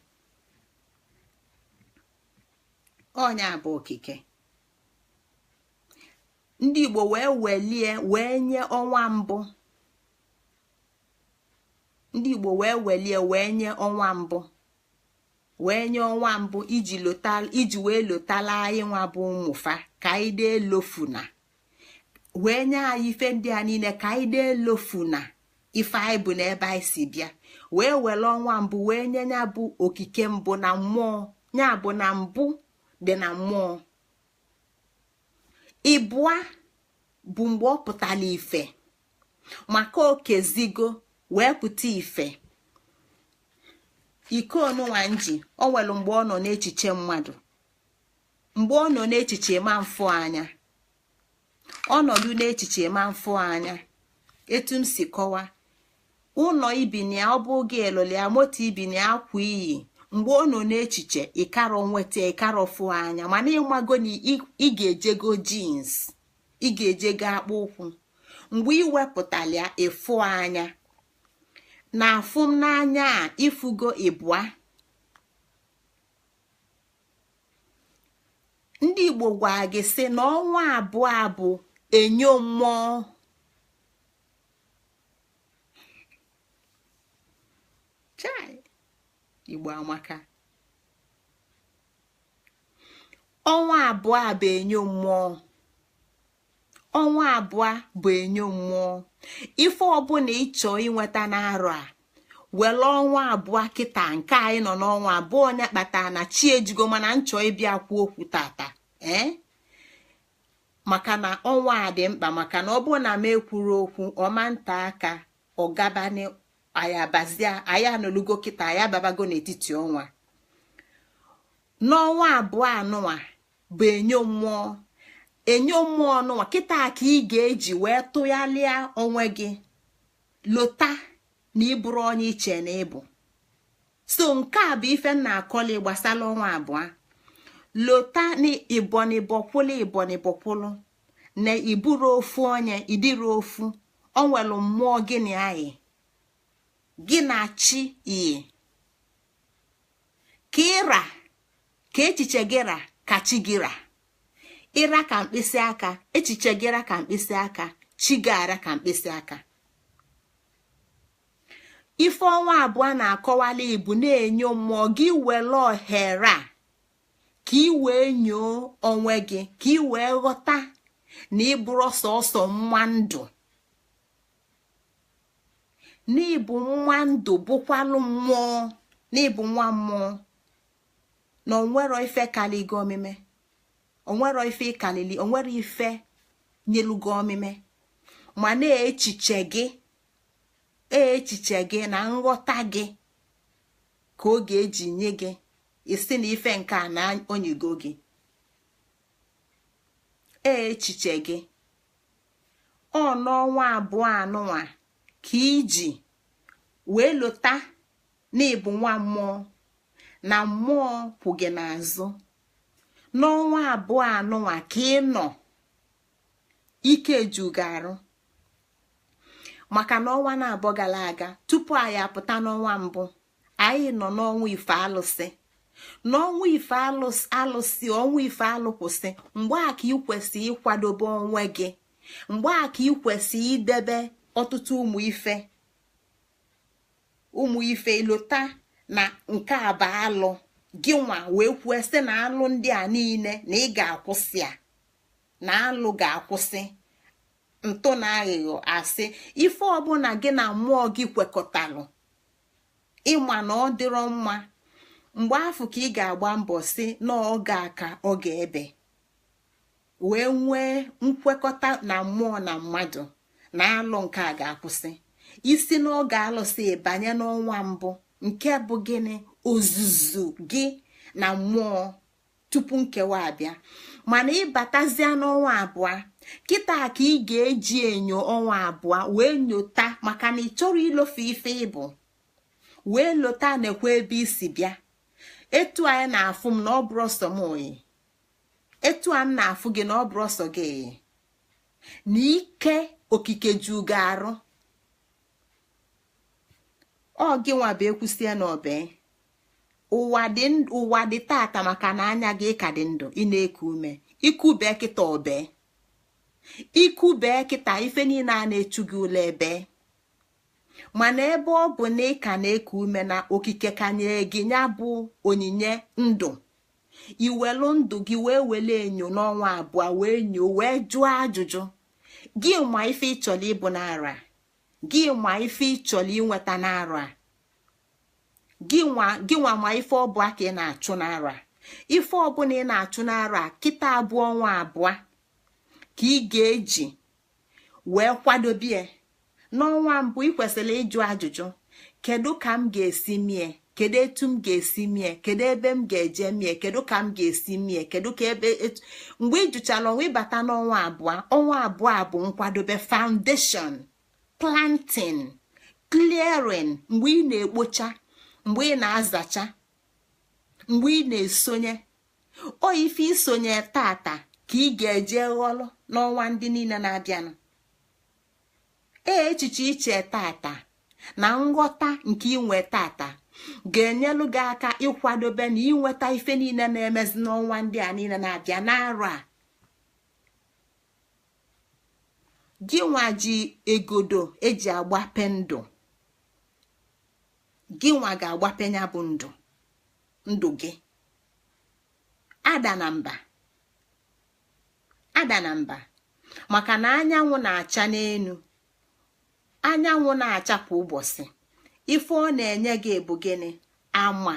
Ọnya bụ okike. Ndị Igbo wee welie wee nye ọnwa mbụ. Ndị Igbo wee welie wee nye ọnwa mbụ, wee nye ọnwa mbụ iji wee lotala anyị nwa bụ ụmụfa ka anyị dee lofuna, wee nye anyị ife ndị a niile ka anyị dee lofuna ife anyị bụ n'ebe anyị si bịa. Wee were ọnwa mbụ wee nye ya bụ okike mbụ na mmụọ, ya bụ na mbụ dị na mmụọ. Ịbụa bụ mgbe ọ pụtara ife, maka okezigo wee pụta ife. Iko onụnwa nji o nwere mgbe ọ nọ n'echiche mmadụ, mgbe ọ nọ n'echiche ma mfụ anya, ọnọdụ n'echiche ma mfụ anya. Etu m si kọwa, ụlọ ibinia, ọ bụ gị elụlia, moto ibinia, akwa iyi, mgbe ọ nọ n'echiche ịkarọ nweta, ịkarọ fụ anya, mana ịmago na ị ga-ejego jeans, ị ga-ejego akpụ ụkwụ. Mgbe ị wepụtara ịfụ anya na afụ m n'anya a, ifugo ịbụa. Ndị Igbo gwa gị sị na ọnwa abụọ bụ enyo mmụọ. Chai, Igbo amaka. Ọnwa abụọ bụ enyo mmụọ. Ọnwa abụọ bụ enyo mmụọ. Ife ọbụla ịchọ inweta n'arọ a, were ọnwa abụọ kịta nke anyị nọ n'ọnwa abụọ, onye kpatara na chi ejigo, mana nchọ ịbịa kwuo okwu tata, maka na ọnwa a dị mkpa, maka na ọ bụrụ na m ekwuru okwu ọma nta aka ọgabani ayabazia anyị anọlugo kịta, anyị ababago n'etiti ọnwa. N'ọnwa abụọ anụnwa bụ enyo mmụọ. Enyo mmụọ nụnwa kịta ka ị ga-eji wee tụgharịa onwe gị, lota na ịbụrụ onye iche na ịbụ. So nke a bụ ife m na-akọli gbasara ọnwa abụọ. Lota na ịbọnịbọkwụlụ ịbọnịbọkwụlụ na ịbụrụ ofu onye, ịdịrị ofu. O nwere mmụọ gị na anyị, gị na chi iyi, ka ịra ka echiche gị ra ka chi gị ra. Ịra ka mkpịsị aka, echiche gị ra ka mkpịsị aka, chi gị ara ka mkpịsị aka. Ife ọnwa abụọ na-akọwala ibu na-enyo mmụọ gị. Were ohere a ka ị wee nyoo onwe gị, ka ị wee ghọta na ịbụrụ sọsọ nwa ndụ, na ịbụ nwa ndụ bụkwalụ mmụọ, na ịbụ nwa mmụọ, na onwero ife kaligo omime, onwero ife ịkalili, onwero ife nyelugo omime. Ma na-echiche gị, echiche gị na nghọta gị ka ọ ga-eji nye gị isi na ife nke a na onyigo gị. Echiche gị ọ n'ọnwa 2 anụnwa ka iji wee lota na ịbụ nwa mmụọ na mmụọ kwụ gị n'azụ. N'ọnwa 2 anụnwa ka ị nọ ike jugarụ, maka na ọnwa na-abụọ gara aga tupu anyị apụta n'ọnwa mbụ, anyị nọ n'ọnwa ife alụsị. N'ọnwa ife alụsị, ọnwa ife alụkwụsị, mgbe a ka ị kwesị ịkwadobe onwe gị, mgbe a ka ị kwesị idebe ọtụtụ ụmụ ife lota na nke a bụ alụ gị nwa, wee kwuo sị na alụ ndị a niile na ị ga-akwụsị a, na alụ ga-akwụsị, ntụ na aghụghọ asị, ife ọbụla gị na mmụọ gị kwekọtalụ ịma na ọ dịrọ mma. Mgbe afọ ka ị ga-agba mbọ si na ọ ga-aka ọ ga-ebe wee nwee nkwekọta na mmụọ na mmadụ na alụ nke a ga-akwụsị. Isi n'oge alụsị banye n'ọnwa mbụ nke bụ gịnị? Ozuzu gị na mmụọ tupu nkewa abịa. Mana ịbatazie n'ọnwa 2 kịta ka ị ga-eji enyo ọnwa 2 wee nyota, maka na ị chọrọ ilofe ife ịbụ, wee lota nekwa ebe isi bịa. Etu anyị na-afụ m na ọ bụrụ ọsọ m oyi, etu a m na-afụ gị na ọ bụrụ ọsọ gị, na ike okike ju gị arụ. Ọ gị nwa bụ ekwusie na ọbe ụwa dị tata, maka na anya gị ka dị ndụ, ị na-eku ume. Ikube kịta ọbe, ikube kịta ife niile a na-echu gị ụlọ ebe. Mana ebe ọ bụ na ị ka na-eku ume na okike ka nye gị ya bụ onyinye ndụ, iwelu ndụ gị wee wele enyo n'ọnwa 2 wee nyoo, wee jụọ ajụjụ. Gị ma ife ịchọrọ ịbụ n'ara, gị ma ife ịchọrọ inweta n'ara, gị nwa ma ife ọbụ aka ị na-achụ n'ara. Ife ọbụla ị na-achụ n'ara kịta abụọ ọnwa 2 ka ị ga-eji wee kwadobie. N'ọnwa mbụ ị kwesịrị ịjụ ajụjụ: kedu ka m ga-esi mie? Kedu etu m ga-esi mie? Kedu ebe m ga-eje mie? Kedu ka m ga-esi mie? Kedu ka ebe etu? Mgbe ị jụchara onwe, ịbata n'ọnwa 2. Ọnwa 2 bụ nkwadobe, foundation, planting, clearing. Mgbe ị na-ekpocha, mgbe ị na-azacha, mgbe ị na-esonye o ife isonye tata ka ị ga-eje ghọlụ n'ọnwa ndị niile na-abịanụ. Ee, echiche iche tata na nghọta nke inwe tata ga-enyelu gị aka ịkwadobe na inweta ife niile na-emezi n'ọnwa ndị a niile na-abịa n'arọ a. Gị nwa ji egodo eji agbape ndụ, gị nwa ga-agbape ya bụ ndụ, ndụ gị. Ada na mba, ada na mba, maka na anyanwụ na-acha n'elu, anyanwụ na-acha kwa ụbọchị. Ife ọ na-enye gị bụ gịnị? Ama,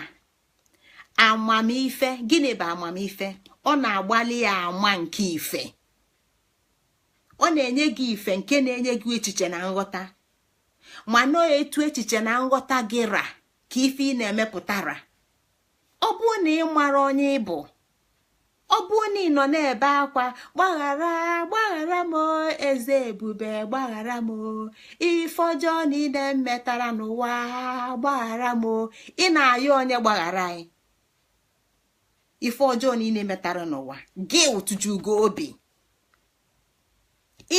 amamife. Gịnị bụ amamife? Ọ na-agbalị ya ama nke ife. Ọ na-enye gị ife nke na-enye gị echiche na nghọta. Mana etu echiche na nghọta gị ra ka ife ị na-emepụtara. Ọ bụrụ na ị mara onye ị bụ, ọ bụrụ na ị nọ na-ebe akwa, gbaghara, gbaghara m eze ebube, gbaghara m ife ọjọọ niile m metara n'ụwa, gbaghara m, ị na-ayọ onye gbaghara anyị ife ọjọọ niile metara n'ụwa, gị ụtụjugo obi.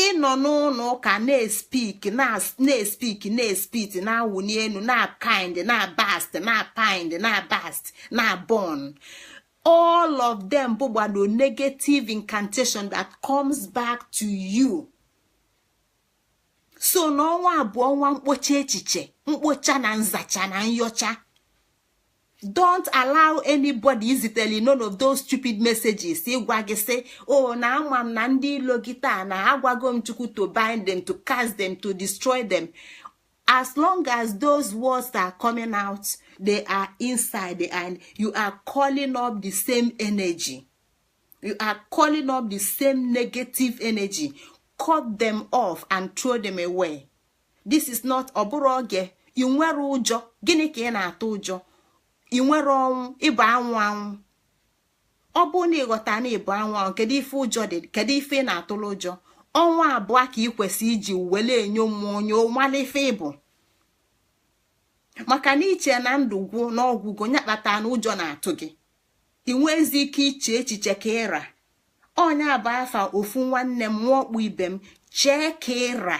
Ịnọ n'ụlọ ụka na-espik, na-espik, na-espit, na-awụli elu, na-kind, na-bast, na-pind, na-bast, na-burn. All of them bụ gbado negative incantation that comes back to you. So n'ọnwa abụọ, ọnwa mkpocha echiche, mkpocha na nzacha na nyocha. Don't allow anybody iziteli none of those stupid messages ịgwa gị sị, oh, na ama m na ndị ilo gị taa na agwago m Chukwu to bind them, to cast them, to destroy them. As long as those words are coming out, they are inside and you are calling up the same energy. You are calling up the same negative energy. Cut them off and throw them away. This is not, ọ bụrụ oge ị nwere ụjọ. Gịnị ka ị na-atụ ụjọ? Ị nwere ọnwụ, ịbụ anwụ anwụ. Ọ bụrụ na ịghọta na ịbụ anwụ anwụ, kedu ife ụjọ dị? Kedu ife ị na-atụrụ ụjọ? Ọnwa 2 ka ị kwesị iji wele enyo mmụọ onye mala ife ịbụ, maka na iche na ndụ gwụ n'ọgwụgwụ ya kpata na ụjọ na-atụ gị. Ị nweezi ike iche echiche ka ịra ọnya bụ afa ofu nwanne m nwa ọkpụ ibe m. Chee ka ịra,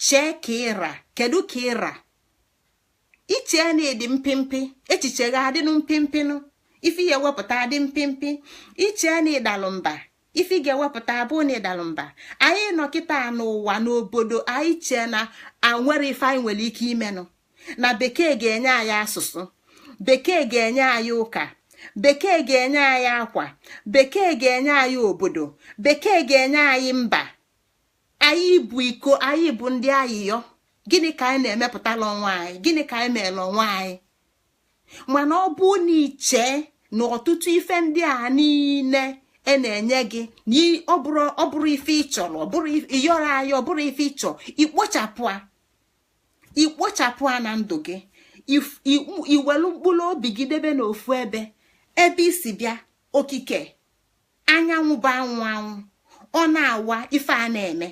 chee ka ịra, kedu ka ịra iche na ịdị mpimpi, echiche ga adịnụ mpimpinụ, ife ya ewepụta adị mpimpi. Iche na ịdalụ mba, ife ị ga-ewepụta abụ na ịdalụ mba. Anyị nọ kịta n'ụwa, n'obodo anyị, chee na nwere ife anyị nwere ike imenụ, na bekee ga-enye anyị asụsụ, bekee ga-enye anyị ụka, bekee ga-enye anyị akwa, bekee ga-enye anyị obodo, bekee ga-enye anyị mba. Anyị bụ iko, anyị bụ ndị ayịyọ. Gịnị ka anyị na-emepụtala onwe anyị? Gịnị ka anyị meela onwe anyị? Mana ọ bụ na iche na ọtụtụ ife ndị a niile e na-enye gị, ọ bụrụ ife ị chọrọ, ọ bụrụ ịyọrọ anyị, ọ bụrụ ife ị chọrọ, ikpochapụ a, ikpochapụ a na ndụ gị. Iwelu mkpụrụ obi gị debe n'ofu ebe, ebe isi bịa. Okike anyanwụ bụ anwụ anwụ, ọ na-awa ife a na-eme.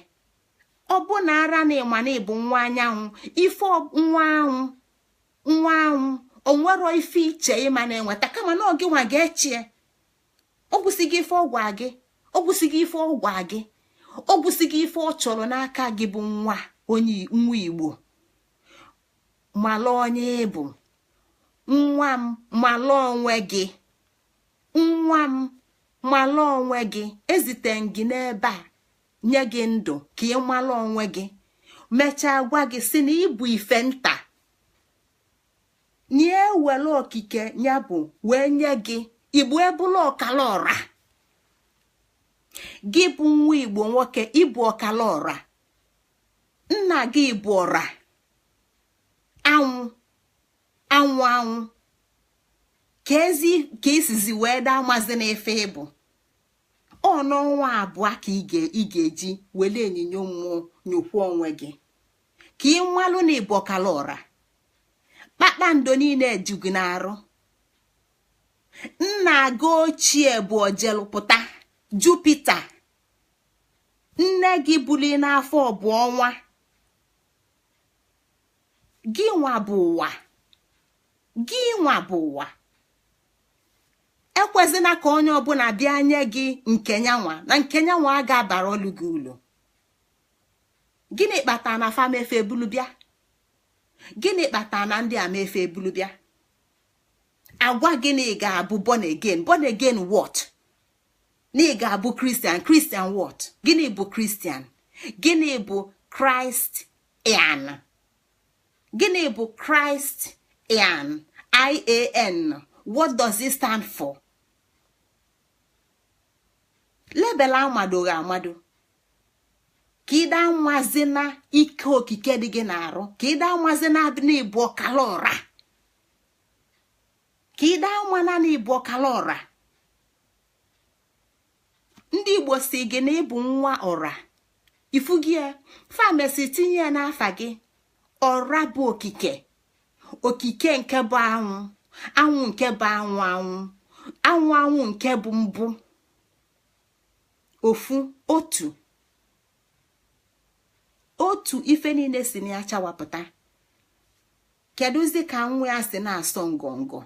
Ọ bụ na ara na ịma na ịbụ nwa anyanwụ, ife nwa anwụ, nwa anwụ onwero ife iche ịma na-enweta, kama na oge nwa ga-echie. Ọ gwụsịghị ife ọgwa gị, ọ gwụsịghị ife ọgwa gị, ọ gwụsịghị ife ọ chọrọ n'aka gị bụ nwa onye nwa Igbo. Mala onye ịbụ, nwa m, mala onwe gị, nwa m, mala onwe gị. Ezite gị n'ebe a nye gị ndụ ka ị mala onwe gị. Mechaa gwa gị si na ịbụ ife nta na ewere okike ya bụ wee nye gị Igbo ebula ọkala ọra. Gị bụ nwa Igbo nwoke, ịbụ ọkala ọra. Nna gị bụ ọra anwụ anwụ anwụ. Ka ezi ka isizi wee daa mazi n'ife ịbụ. Ọ n'ọnwa 2 ka ị ga-eji wele ịnyịnya mmụọ nyokwa onwe gị ka ị nwalụ na ịbụ ọkala ọra. Kpakpando niile eju gị n'arụ. Nna gị ochie bụ ojelupụta Jupita. Nne gị buli n'afọ bụ ọnwa. Gị nwa bụ ụwa, gị nwa bụ ụwa. Ekwezina ka onye ọbụla bịa nye gị nke nyanwa na nke nyanwa a ga-abara olu gị ulu. Gịnị kpatara na famefe ebulu bịa? Gịnị kpatara na ndị amefe ebulu bịa agwa gị na ị ga-abụ born again? Born again what? Na ị ga-abụ Christian? Christian what? Gịnị bụ Christian? Gịnị bụ Christian? Gịnị bụ Christian? Ian, what does it stand for? Label amadoghị amado ka ịda nwazi na ike okike dị gị n'arụ, ka ịda nwazi na ịbụ ọkala ọra, ka ịda nwana na ịbụ ọkala ọra. Ndị Igbo si gị na ịbụ nwa ọra ifugie famesi tinye ya n'afa gị. Ọra bụ okike, okike nke bụ anwụ anwụ, nke bụ anwụ anwụ, anwụ anwụ nke bụ mbụ, ofu, otu otu ife niile si na ya chawapụta. Kedụzi ka nwa ya si na-asọ ngọngọ?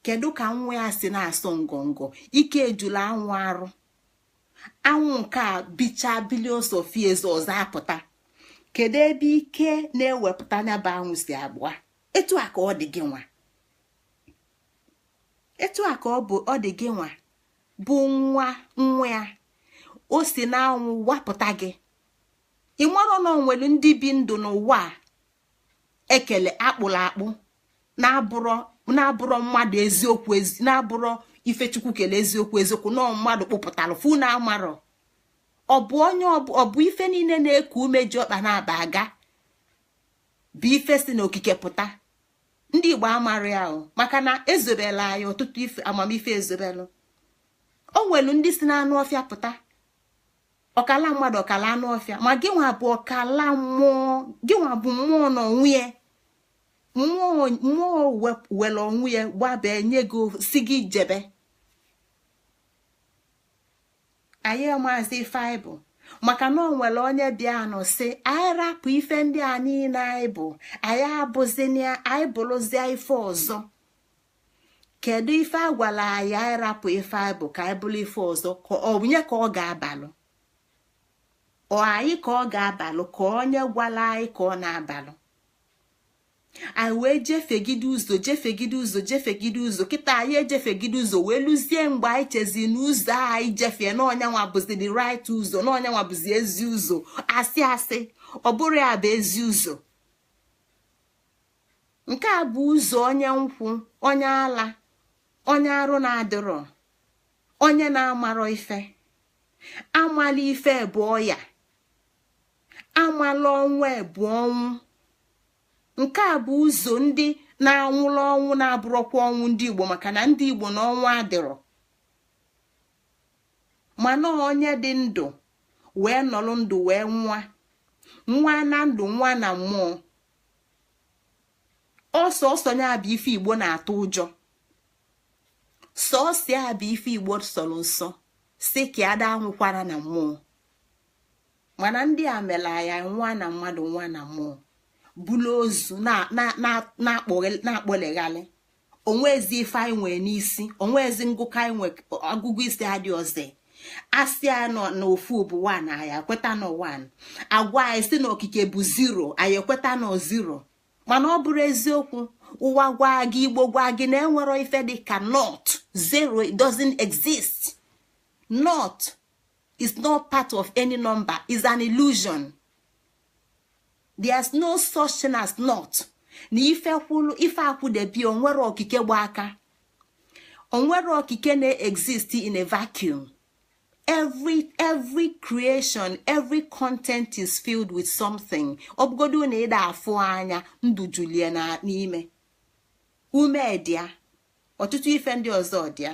Kedu ka nwa ya si na-asọ ngọngọ? Ike ejula anwụ arụ. Anwụ nke a bicha billions of years ọzọ apụta. Kedu ebe ike na-ewepụta nya bụ anwụ si abụọ? Etu a ka ọ dị gị nwa, etu a ka ọ bụ ọ dị gị nwa bụ nwa nwa ya. O si n'anwụ wapụta gị. Ị marọ na onwere ndị bi ndụ n'ụwa a ekele akpụrụ akpụ, na-abụrọ mmadụ eziokwu, na-abụrọ ifechukwu kele eziokwu eziokwu, nọọ mmadụ kpụpụtara fụ na amarọ. Ọ bụ onye ọ bụ ife niile na-eku ume ji ọkpa na-aba aga bụ ife si n'okike pụta. Ndị Igbo amara ya o, maka na ezobela anyị ọtụtụ ife amamife ezobelụ. O nwelu ndị si n'anụ ọfịa pụta. Ọkala mmadụ, ọkala anụ ọfịa. Ma gị nwa bụ ọkala mmụọ, gị nwa bụ mmụọ na onwe ya. Mmụọ were onwe ya gbaba nye gị, si gị jebe. Anyị maazị ife anyị bụ, maka na ọ nwere onye bịa nụ sị anyị rapụ ife ndị a niile anyị bụ, anyị abụzina, anyị bụrụzie ife ọzọ. Kedu ife a gwara anyị? Anyị rapụ ife anyị bụ ka anyị bụrụ ife ọzọ, ka onye ka ọ ga-abalụ? Ọ anyị ka ọ ga-abalụ, ka onye gwara anyị ka ọ na-abalụ? Anyị wee jefegide ụzọ, jefegide ụzọ, jefegide ụzọ. Kịta anyị ejefegide ụzọ wee lụzie mgbe anyị chezi n'ụzọ a anyị jefee na ọnyanwa bụzi the right ụzọ, na ọnyanwa bụzi ezi ụzọ. Asị asị, ọ bụrụ ya bụ ezi ụzọ. Nke a bụ ụzọ onye nkwụ, onye ala, onye arụ na-adịrọ, onye na-amarọ ife. Amala ife bụ ọya, amala ọnwa bụ ọnwụ. Nke a bụ ụzọ ndị na-anwụrụ ọnwụ, na-abụrọkwa ọnwụ ndị Igbo, maka na ndị Igbo na ọnwụ adịrọ. Mana onye dị ndụ wee nọrọ ndụ wee nwa nwa na ndụ, nwa na mmụọ. Ọsọ ọsọ ya bụ ife Igbo na-atụ ụjọ. Sọọsọ ya bụ ife Igbo sọrọ nsọ, si ka ada anwụkwara na mmụọ. Mana ndị a mere ya nwa na mmadụ, nwa na mmụọ, bulu ozu na-akpọleghalị. Onwezi ife anyị nwee n'isi, onwezi ngụkọ anyị nwe, ọgụgụ isi adị ọzọ. Asị a nọ n'ofu bụ 1, anyị ekweta na 1. Agwa anyị si na okike bụ 0, anyị ekweta na 0. Mana ọ bụrụ eziokwu, ụwa gwa gị, Igbo gwa gị na enwero ife dị ka not zero. It doesn't exist. Not is not part of any number, is an illusion. There's no such thing as not. Na ife kwulu ife akwụdebi, onwere okike gba aka, onwere okike na-exist in a vacuum. Every creation, every content is filled with something. Ọ bụgodu na ịda afụ anya, ndụ julie na n'ime ume dịa, ọtụtụ ife ndị ọzọ dịa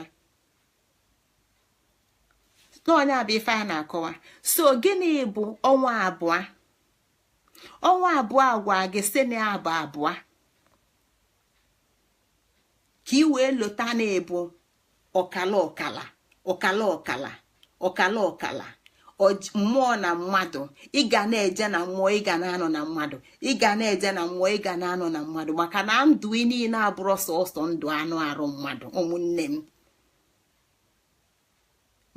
n'onye bụ ife a na-akọwa. So gịnị bụ ọnwa abụọ? Ọnwa abụọ gwa gị si na abụ abụọ ka ị wee lota na ịbụ ọkala, ọkala, ọkala, ọkala, ọkala, ọkala mmụọ na mmadụ. Ị ga na-eje na mmụọ, ị ga na-anọ na mmadụ, ị ga na-eje na mmụọ, ị ga na-anọ na mmadụ, maka na ndụ ị niile abụrụ sọsọ ndụ anụ arụ mmadụ. Ụmụnne m,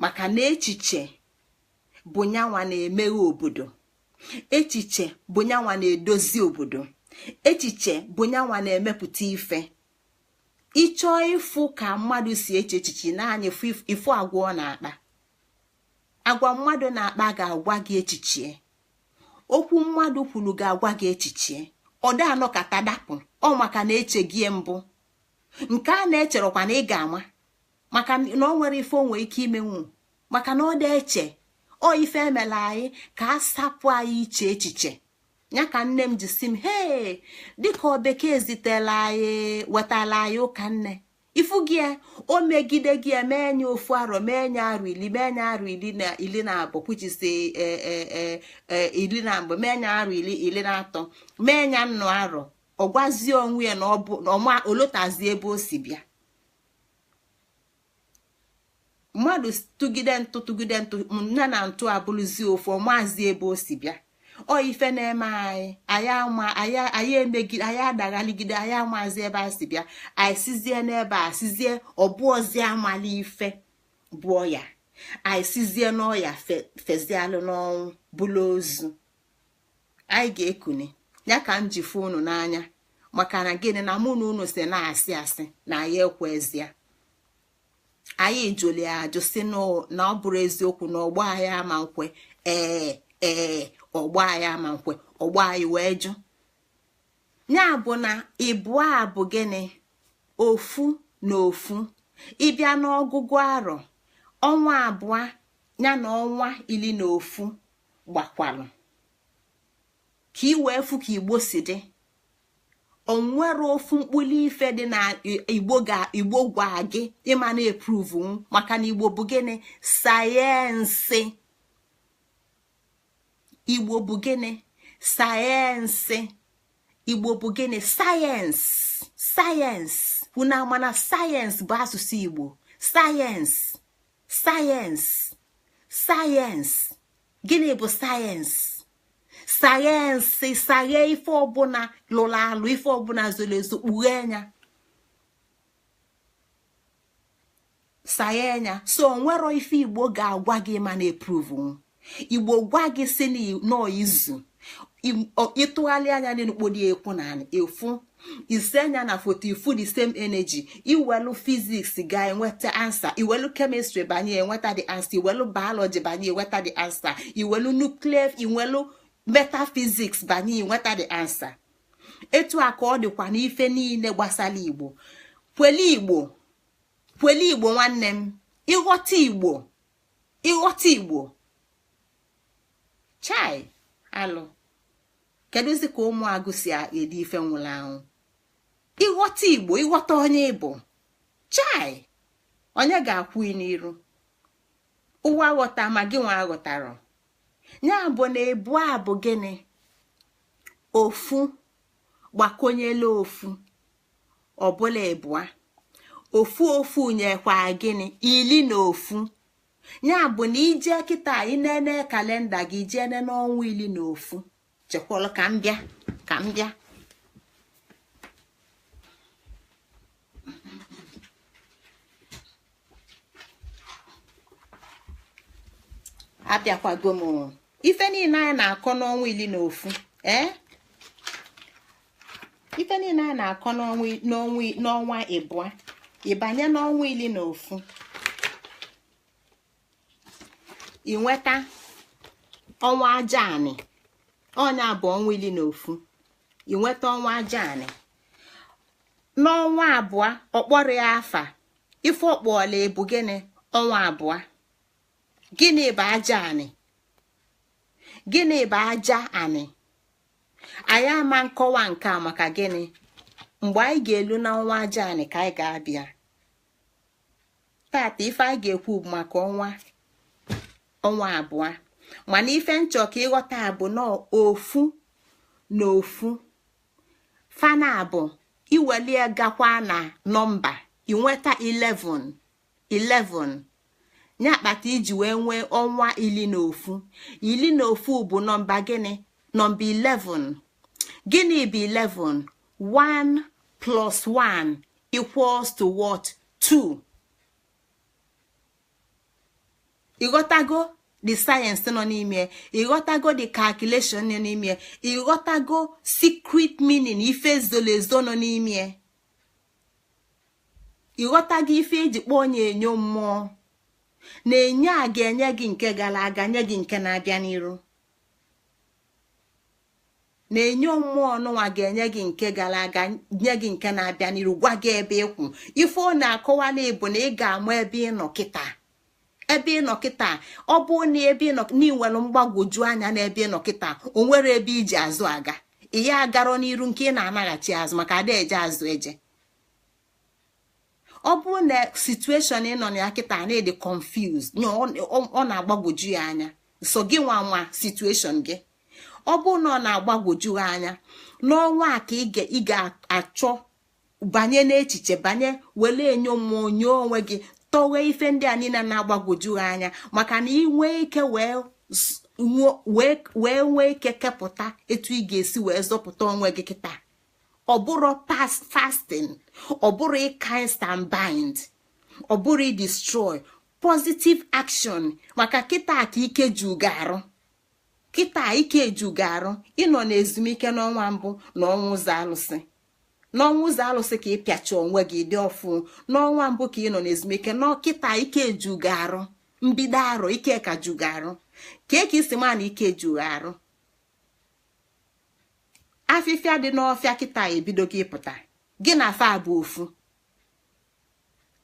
maka na echiche bụ nyanwa na-emeghe obodo, echiche bụ nyanwa na-edozi obodo, echiche bụ nyanwa na-emepụta ife. Ịchọọ ịfụ ka mmadụ si eche echiche n'anya, ifu agwa ọ na-akpa. Agwa mmadụ na-akpa ga-agwa gị echiche. Okwu mmadụ kwuru ga-agwa gị echiche. Ọ da anọkata dapụ ọ, maka na eche gị mbụ nke a na-echerekwa na ị ga-ama, maka na ọ nwere ife o nwee ike imenwu, maka na ọ dị eche. Ọ ife emela anyị ka a sapụ anyị iche echiche ya. Ka nne m ji si m, hee, dịka ọ bekee zitela anyị, wetala anyị ụka nne ifu gị, o megide gị, mee nye ofu arọ, mee nye arọ 10, mee nye arọ 12, which is 12, mee nye arọ 13, mee nye nnụ arọ. Ọ gwazie onwe ya na ọ bụ ọma olotazie ebe o si bịa. Mmadụ tụgide ntụ, tụgide ntụ, nne na ntụ abụrụzie ofu, ọmazi ebe o si bịa. Ọ ife na-eme anyị, anyị ama anyị, anyị emegide, anyị adaghaligide, anyị amazi ebe anyị si bịa. Anyị sizie n'ebe a sizie ọbụọzie amala ife bụọ ya, anyị sizie n'ọya fezialụ n'ọnwụ, bụlụ ozu anyị ga-ekuni ya. Ka m ji fụ unu n'anya, maka na gịnị? Na mụ na unu si na-asị asị na anyị ekwezie. Anyị jụrụ ya ajụ, si na ọ bụrụ eziokwu na ọgbọ anyị ama nkwe. Ee, ee, ọgbọ anyị ama nkwe, ọgbọ anyị wee jụ ya. Bụ na ịbụọ a bụ gịnị? Ofu na ofu. Ịbịa n'ọgụgụ arọ, ọnwa abụọ ya na ọnwa 11 gbakwalụ ka ị wee fụ ka Igbo si dị. Onwere ofu mkpụrụ ife dị na Igbo ga Igbo gwa gị ịma na eprove, maka na Igbo bụ gịnị? Sayensị. Igbo bụ gịnị? Sayensị. Igbo bụ gịnị? Sayensị. Sayensị. Unu ama na sayensị bụ asụsụ Igbo? Sayensị, sayensị, sayensị. Gịnị bụ sayensị? Sayensị saghe ife ọbụla lụrụ alụ, ife ọbụla zoro ezo, kpughee anya, saghe anya. So onwero ife Igbo ga-agwa gị ma na-eprove. Igbo gwa gị si nọọ izu, ịtụgharị anya n'ukpodi ekwu na efu ise anya na foto, ifu the same energy. Iwelu physics ga-enweta answer, iwelu chemistry banye enweta the answer, iwelu biology banye enweta the answer, iwelu nuclear, iwelu metaphysics banye enweta the answer. Etu a ka ọ dịkwa n'ife niile gbasara Igbo. Kwele Igbo, kwele Igbo nwanne m, ịghọta Igbo, ịghọta Igbo. Chai, alụ kedụzi ka ụmụagụ si edi ife nwụrụ anwụ? Ịghọta Igbo, ịghọta onye ịbụ. Chai, onye ga-akwụ n'iru ụwa ghọta ma gị nwa aghọtara. Ya bụ na ebu a bụ gịnị? Ofu gbakọnyela ofu ọbụla ebua, ofu ofu nyekwa gịnị? 11. Ya bụ na ije kịta inene kalenda gị, jee n'ọnwa 11. Chekwalụ ka m bịa, ka m bịa. Abịakwago m. Ife niile anyị na-akọ n'ọnwa 11, ee, ife niile anyị na-akọ n'ọnwa ịbụa, ịbanye n'ọnwa 11, ịnweta ọnwa aja anị. Ọnya bụ ọnwa 11, ịnweta ọnwa aja anị. N'ọnwa abụọ ọkpọrọ ya afa, ife ọkpọọla ebu gịnị? Ọnwa abụọ. Gịnị bụ aja anị? Gịnị bụ aja anị? Anyị ama nkọwa nke a maka gịnị? Mgbe anyị ga-elu n'ọnwa aja anị ka anyị ga-abịa. Tata ife anyị ga-ekwu bụ maka ọnwa abụọ. Mana ife nchọ ka ịghọta bụ na ofu na ofu fana bụ iwelie gakwa na nọmba, inweta 11 11. Ya kpata iji wee nwee ọnwa 11. 11 bụ nọmba gịnị? Nọmba 11. Gịnị bụ 11? 1 plus 1 equals to what? 2. Ịghọtago the science nọ n'ime? Ịghọtago the calculation nọ n'ime? Ịghọtago secret meaning, ife zoro ezo nọ n'ime? Ịghọtago ife eji kpọọ onye enyo mmụọ? Na enyo a ga-enye gị nke gara aga, nye gị nke na-abịa n'iru. Na enyo mmụọ nụnwa ga-enye gị nke gara aga, nye gị nke na-abịa n'iru, gwa gị ebe ịkwụ. Ife ọ na-akọwala bụ na ị ga-ama ebe ị nọ kịta, ebe ị nọ kịta. Ọ bụ na ebe ị nọ n'inwere mgbagwoju anya n'ebe ị nọ kịta, o nwere ebe iji azụ aga, ị ya agarọ n'iru nke ị na-anaghachi azụ, maka ada eje azụ eje. Ọ bụrụ na situation ị nọ na ya kịta na-ede confused, ọ na-agbagwoju ya anya, so gị nwa nwa situation gị, ọ bụrụ na ọ na-agbagwoju ya anya n'ọnwa a ka ị ga-achọ banye n'echiche, banye were enyo mmụọ nyoo onwe gị, tọghee ife ndị a niile na-agbagwoju ya anya, maka na ị nwee ike wee nwee ike kepụta etu ị ga-esi wee zọpụta onwe gị kịta. Ọ bụrụ fasting, ọ bụrụ cast and bind, ọ bụrụ destroy, positive action. Maka kịta ka ike ju ga-arụ, kịta ike ju ga-arụ. Ịnọ n'ezumike n'ọnwa mbụ na ọnwa ụzọ alụsị, n'ọnwa ụzọ alụsị ka ị pịacha onwe gị dị ọfụ. N'ọnwa mbụ ka ị nọ n'ezumike, n'ọkịta ike ju ga-arụ, mbido arụ ike ka ju ga-arụ. Ka ka isi ma na ike ju ga-arụ. Afịfịa dị n'ọfịa kịta ebidogo ịpụta, gị na afa bụ ofu.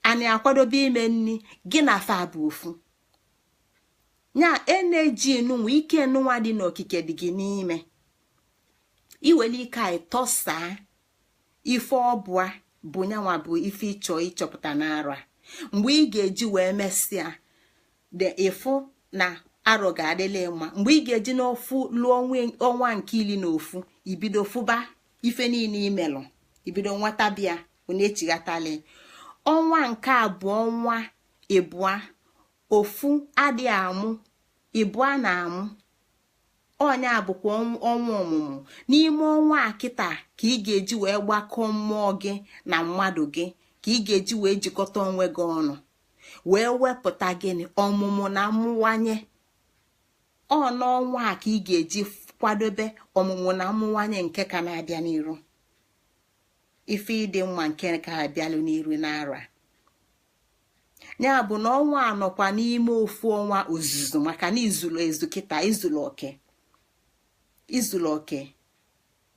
Anyị akwadobe ime nni, gị na afa bụ ofu. Nya eneji nụnwa, ike nụnwa dị n'okike dị gị n'ime. Iwere ike anyị tọsaa ife ọbụa bụ nyanwa bụ ife ịchọ ịchọpụta n'arụ a. Mgbe ị ga-eji wee mesịa de ịfụ na Arọ ga-adịla mma mgbe ị ga-eji n'ofu lụọ ọnwa nke 11, ibido fụba ife niile imelụ, ibido nweta bịa onye-echighatali. Ọnwa nke abụọ, ọnwa ịbụa, ofu adịghị amụ, ịbụa na-amụ. Ọnya bụkwa ọnwa ọmụmụ. N'ime ọnwa a kịta ka ị ga-eji wee gbakọọ mmụọ gị na mmadụ gị, ka ị ga-eji wee jikọta onwe gị ọnụ, wee wepụta gịnị? Ọmụmụ na mmụwanye. Ọ n'ọnwa a ka ị ga-eji kwadobe ọmụmụ na mmụwanye nke ka na-abịa n'iru, ife ịdị mma nke ka abịalụ n'iru n'ara ya. Bụ na ọnwa anọkwa n'ime ofu ọnwa ozuzu, maka na izulu ezu kịta, izulu oke, izulu oke,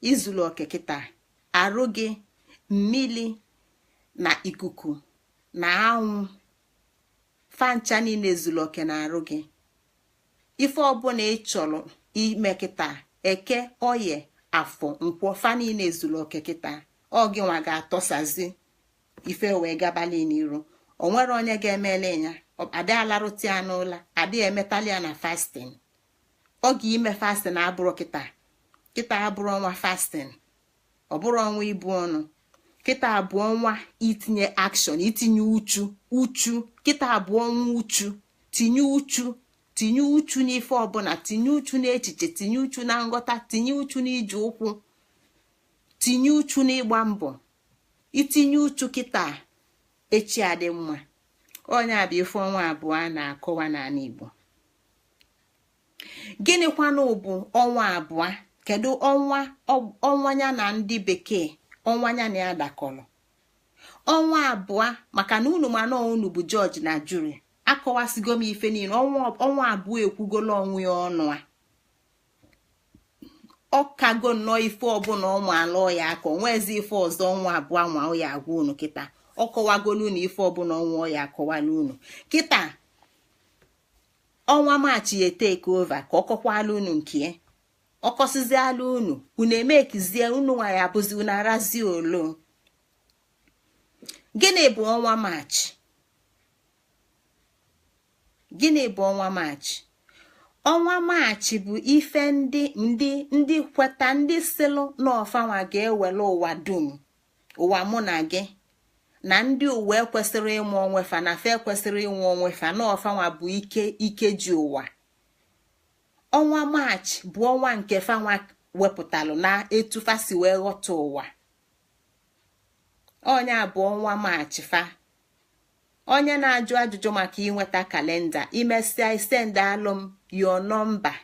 izulu oke kịta. Arụ gị, mmili na ikuku na anwụ, fancha niile zuru oke na arụ gị. Ife ọbụla ị chọrọ ime kịta, Eke, Oye, Afọ, Nkwọ, fa niile zuru oke kịta. Ọ gị nwa ga-atọsazi ife wee gabali n'iru. O nwere onye ga-emele ya. Adị alarụta ya n'ụla, adị emetali ya na fasting. Oge ime fasting abụrụ kịta. Kịta abụrụ ọnwa fasting, ọ bụrụ ọnwa ibu ọnụ. Kịta abụọ ọnwa itinye action, itinye uchu uchu. Kịta abụọ ọnwa uchu. Tinye uchu, tinye uchu n'ife ọbụla, tinye uchu n'echiche, tinye uchu na nghọta, tinye uchu n'ije ụkwụ, tinye uchu n'ịgba mbọ. Itinye uchu kịta, echi adị mma. Onye a bụ ife ọnwa abụọ na-akọwa n'ala Igbo. Gịnịkwanụ bụ ọnwa abụọ? Kedu ọnwa ọnwa ya na ndị bekee, ọnwa ya na ya dakọrọ? Ọnwa abụọ, maka na unu mana unu bụ judge na jury. Akọwasịgo m ife niile. Ọnwa abụọ ekwugolo onwe ya ọnụ a. Ọkago nnọọ ife ọbụla ọnwa ala ya aka. Onwezi ife ọzọ ọnwa abụọ nwa ya agwa unu kịta. Ọ kọwagolu unu ife ọbụla ọnwa ya akọwala unu kịta. Ọnwa Maachị ya etake over ka ọ kọkwala unu nke ọkọsiziala unu. Unu emekizie unu nwa ya abụzi unu arazi olo. Gịnị bụ ọnwa Maachị? Gịnị bụ ọnwa Maachị? Ọnwa Maachị bụ ife ndị kweta, ndị silụ n'ọfanwa ga-ewere ụwa dum, ụwa mụ na gị na ndị ụwa ekwesịrị ịmụ onwe fa, na fa ekwesịrị ịnwe onwe fa, na ọfanwa bụ ike, ike ji ụwa. Ọnwa Maachị bụ ọnwa nke fanwa wepụtalụ na etu fa si wee ghọta ụwa. Onye bụ ọnwa Maachị fa. Onye na-ajụ ajụjụ maka inweta kalenda, imesịa send alụm your number,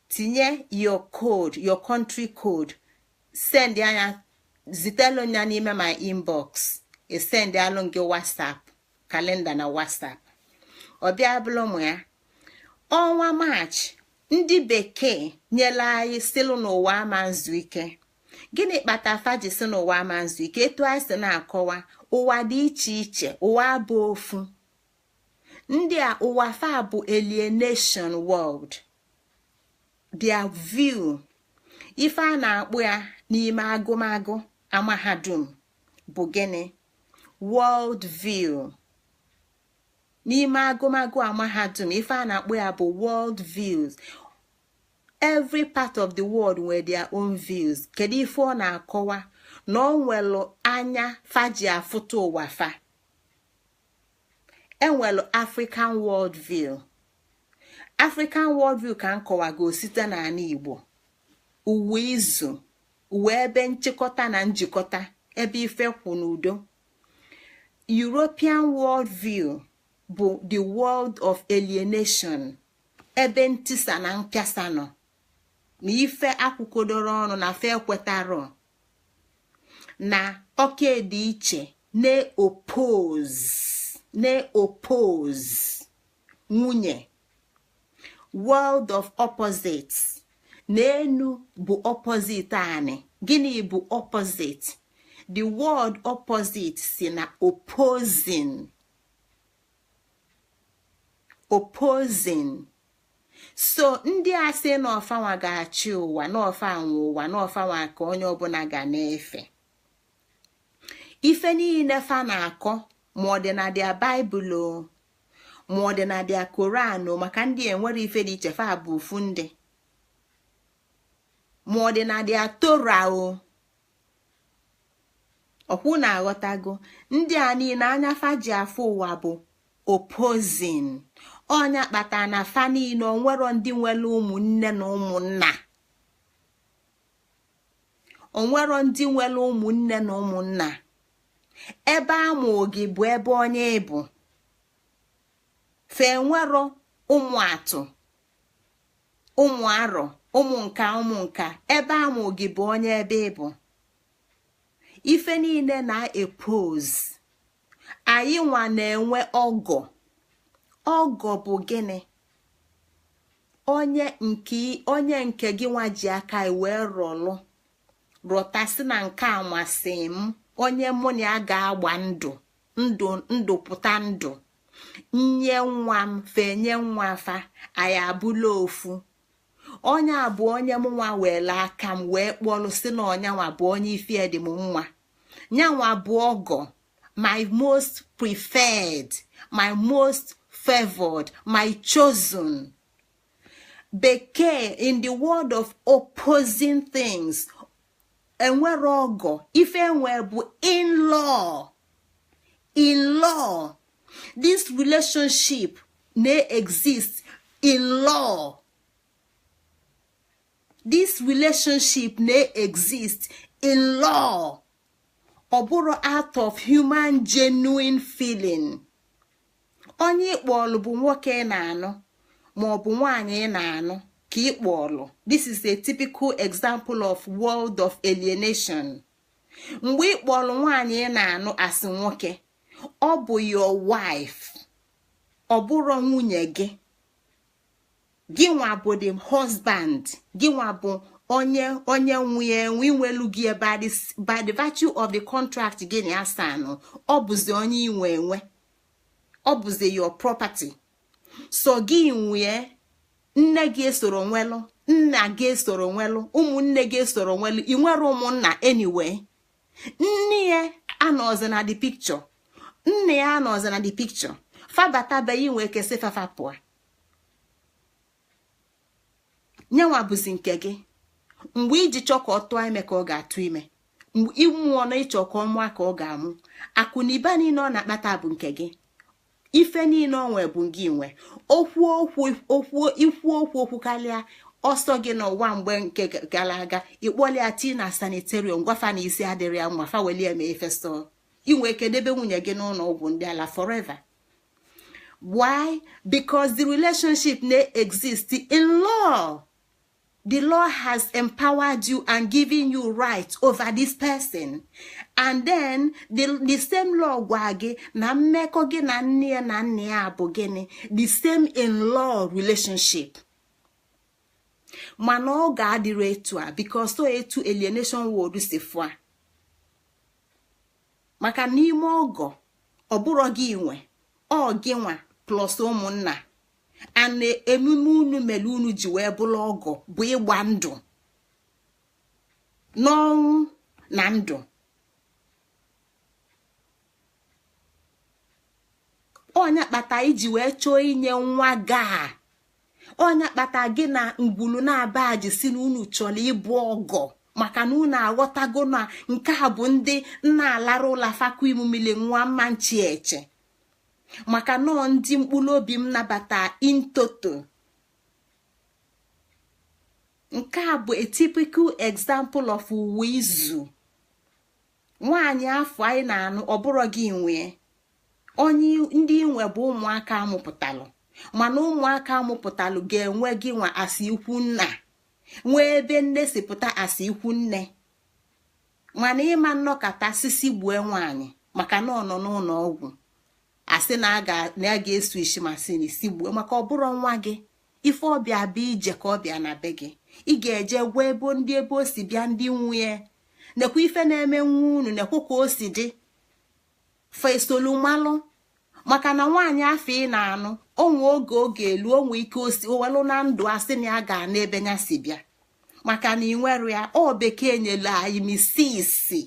tinye your code, your country code, send anya, zitelu ya n'ime my inbox. Esend alụ gị WhatsApp kalenda na WhatsApp. Ọbịa bụrụ ụmụ ya. Ọnwa Maachị, ndị bekee nyela anyị silu n'ụwa ama nzu ike. Gịnị kpata faji si n'ụwa ama nzu ike? Etu anyị si na-akọwa, ụwa dị iche iche, ụwa bụ ofu. Ndị a, ụwa fa bụ alienation world, their view. Ife a na-akpụ ya n'ime agụmagụ amahadum bụ gịnị? World view. N'ime agụmagụ amahadum, ife a na-akpọ ya bụ world views. Every part of the world nwere their own views. Kedu ife ọ na-akọwa? Na ọ nwere anya faji afụta ụwa fa. Enwelu African world view. African world view ka m kọwago site n'ala Igbo. Uwe izu, uwe ebe nchịkọta na njikọta, ebe ife kwụ n'udo. European world view bụ the world of alienation, ebe ntisa na mpịasa nọ, na ife akwụkodoro ọnụ na fe ekwetaro na oke dị iche, na-oppose nwunye. World of opposites, na enu bụ opposite anị. Gịnị bụ opposite? The word opposite si na opposing, opposing. So ndị a sị na ọfanwa ga-achị ụwa, na ọfanwa ụwa, na ọfanwa ka onye ọbụla ga na-efe, ife niile fa na-akọ, ma ọ dị na dia Baịbụl o, Ma ọ dị na their Koran, maka ndị enwere ife dị iche, fa bụ ofu ndị. Ma ọ dị na their Torah o, ọkwụ na-aghọtago? Ndị a niile, anya fa ji afụ ụwa bụ opposing. Ọnya kpata na fa niile onwero ndị nwere ụmụnne na ụmụnna, onwero ndị nwere ụmụnne na ụmụnna. Ebe amụ gị bụ ebe onye bụ fe nwero ụmụ atụ, ụmụ arọ, ụmụ nka, ụmụ nka. Ebe amụ gị bụ onye ebe ịbụ. Ife niile na-epose anyị nwa na-enwe ọgọ. Ọgọ bụ gịnị? Onye nke, onye nke gị nwa ji aka wee rọlụ rọtasị na nke a masị m, onye mụ na ya ga-agba ndụ, ndụ, ndụ pụta ndụ, nye nwa m fenye nwa fa, anyị abụla ofu. Onye a bụ onye m nwa were aka m wee kpọlụ si na ọnyanwa bụ onye ifie dị m nwa, nyanwa bụ ọgọ, my most preferred, my most favored, my chosen. Bekee, in the world of opposing things, enwere ọgọ. Ife enwe bụ in-law. In law, this relationship na-exist in law. This relationship na-exist in law, ọ bụrụ out of human genuine feeling. Onye ịkpọọlụ bụ nwoke ị na-anụ ma ọ bụ nwaanyị ị na-anụ ka ịkpọọlụ. This is a typical example of world of alienation. Mgbe ịkpọọlụ nwaanyị ị na-anụ asị nwoke, ọ bụ your wife, ọ bụrụ nwunye gị. Gị nwa bụ the husband, gị nwa bụ onye nwunye enwe inwelu gị by the virtue of the contract gị na asanụ. Ọ bụzi onye inwe enwe, ọ bụzi your property. So gị nwee nne gị esoro nwelụ, nna gị esoro nwelụ, ụmụnne gị esoro nwelụ. Ị nwere ụmụnna anyway. Nne ya anọzi na the picture, nna ya anọzi na the picture. Fabatabeghị inwe kesị fafa pụọ. Nyanwa bụzi nke gị. Mgbe iji chọọ ka ọ tụọ ime ka ọ ga-atụ ime, mgbe ịmụọ na ịchọ ka ọ mụọ ka ọ ga-amụ. Akụ na iba niile ọ na-akpata bụ nke gị. Ife niile ọ nwe bụ gị nwe. Okwu okwu okwu, ikwu okwu okwu karịa ọsọ gị n'ụwa. Mgbe nke gara aga, ịkpọlia tii na sanitarium, gwafa na isi adịrị ya mma, fa welie ma efesọ inwe ike debe nwunye gị n'ụlọ ọgwụ ndị ala forever. Why? Because the relationship na-exist in law. The law has empowered you and given you right over this person. And then the same law gwa gị na mmekọ gị na nne ya na nna ya bụ gịnị? The same in law relationship. Mana ọ ga-adịrị etu a because so etu alienation world si fụa. Maka n'ime ọgọ, ọ bụrụ gị nwe, ọ gị nwa plus ụmụnna. And emume unu mere unu ji wee bụrụ ọgọ bụ ịgba ndụ n'ọnwụ na ndụ. Onye kpata iji wee chọọ inye nwa gaa, onye kpata gị na ngwulu na-aba ji si na unu chọrọ ịbụ ọgọ, maka na unu aghọtago na nke a bụ ndị nna alara ụlọ fakwa imumile nwa mma nchi eche, maka nọọ ndị mkpụrụ obi m nabata intoto. Nke a bụ a typical example of uwe izu. Nwaanyị afọ anyị na-anụ, ọ bụrụ gị nwee onye ndị nwe bụ ụmụaka amụpụtalụ, mana ụmụaka amụpụtalụ ga-enwe gị nwa asị ikwu nna, nwee ebe nne si pụta asị ikwu nne. Mana ịma nnọkọta sisi gbue nwaanyị maka na ọ nọ n'ụlọ ọgwụ, asị na a ga-esu isi masin isi gbue, maka ọ bụrụ nwa gị. Ife ọbịa bụ ije ka ọ bịa na be gị, ị ga-eje gwa ebo ndị ebe o si bịa, ndị nwunye nekwa ife na-eme nwa unu, nekwa ka o si dị fesolu malụ. Maka na nwaanyị afọ ị na-anụ onwe oge oge elu onwe ike osi owelu na ndụ, asị na ya ga n'ebe ya si bịa, maka na ị nwere ya. Ọ bekee nyelu anyị misisi.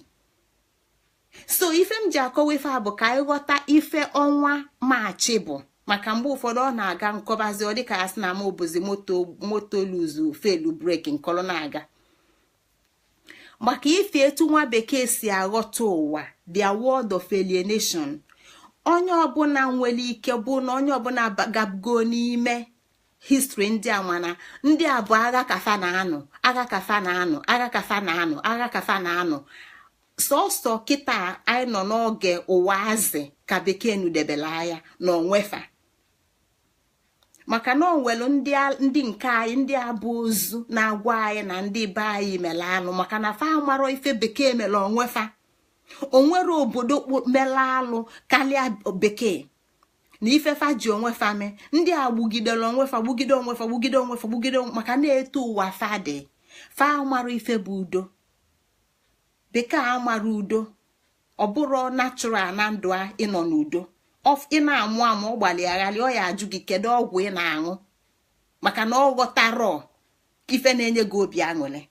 So ife m ji akọwa ife a bụ ka anyị ghọta ife ọnwa Maachị bụ, Maka mgbe ụfọdụ ọ na-aga nkọbazi, ọ dịka asị na m obozi moto moto lose felu brake, nkọlọ na-aga. Maka ife etu nwa bekee si aghọta ụwa, their world of alienation, onye ọbụla nwere ike bụ na onye ọbụla gabgo n'ime history ndị a, mana ndị a bụ agha kafa na-anụ, agha kafa na-anụ, agha kafa na-anụ, agha kafa na-anụ. Sọsọ kịta anyị nọ n'oge ụwa azị ka bekee nudebere anya na onwefa, maka na onwelu ndị nke anyị, ndị abụ ozu na-agwa anyị na ndị be anyị mere alụ, maka na fa amarọ ife bekee mere onwefa. Onwere obodo mere alụ karịa bekee na ifefa ji onwefa mee. Ndị a gbugidere onwefa, gbugide onwefa, gbugide onwefa, gbugide, maka na-eto ụwa fa dị, fa amara ife bụ udo. Bekee amara udo, ọ bụrụ natural na ndụ a ịnọ n'udo. Ị na-amụ amụ, ọ gbalị aghalị, ọ ya ajụ gị kedu ọgwụ ị na-aṅụ, maka na ọ ghọtarọ ife na-enye gị obi aṅụrị.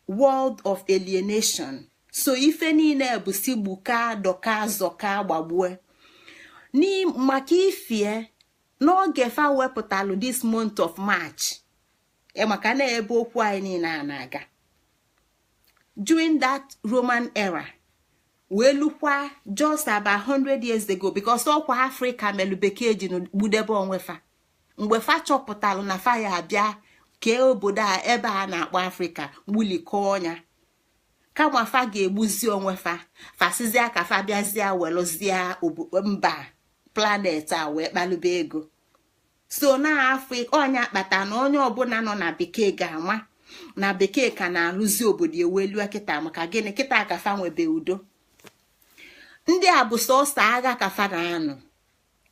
World of alienation. So ife niile bụ si gbuka, dọka, zọka, gbagbue. Maka ifie n'oge fa wepụtalụ this month of March, maka na ebe okwu anyị niile a na-aga during that Roman era wee lukwa just about 100 years ago, because ọkwa Afrịka melu bekee ji gbudebe onwe fa. Mgbe fa chọpụtalụ na fa ya abịa kee obodo a, ebe a na-akpọ Afrịka, gbulikọọ ọnya, kama fa ga-egbuzi onwe fa, fasizia ka fa bịazie welụzie mba planet a wee kpalube ego. So na Afrịka ọnya kpata na onye ọbụla nọ na bekee ga-ama na bekee ka na-alụzi obodo ewelu kịta. Maka gịnị? Kịta ka fa nwebe udo. Ndị a bụ sọsọ agha ka fa na-anụ,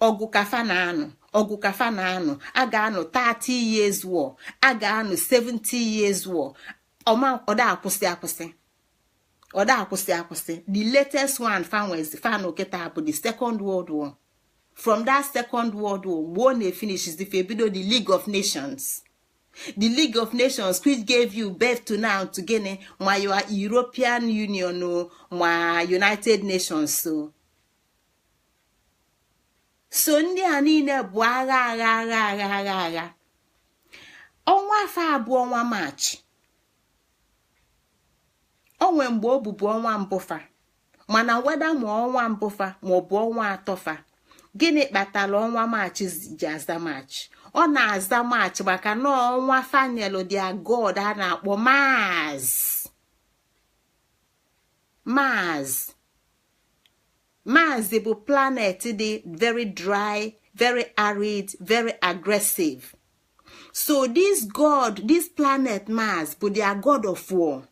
ọgụ ka fa na-anụ, ọgụ ka fa na-anụ. A ga-anụ 30 years war, a ga-anụ 70 years war. Ọma ọda akwụsị akwụsị, ọda akwụsị akwụsị. The latest one fanụ kịta bụ the Second World War. From that Second World War, mgbe ọ na-efinish ife, ebido the League of Nations, the League of Nations which gave you birth to now to gịnị ma your European Union o, ma United Nations. So ndị a niile bụ agha, agha, agha, agha, agha, agha. Ọnwa afọ abụọ, ọnwa Maachị, onwe mgbe o bubu ọnwa mbụfa, mana weda ma ọnwa mbụfa ma ọ bụ ọnwa atọfa. Gịnị kpatara ọnwa Maachị ji aza Maachị? Ọ na-aza Maachị maka na ọnwa fanyelu their god a na-akpọ Mars. Mars, Mars bụ planet dị very dry, very arid, very aggressive. So this god, this planet Mars, bụ their god of war.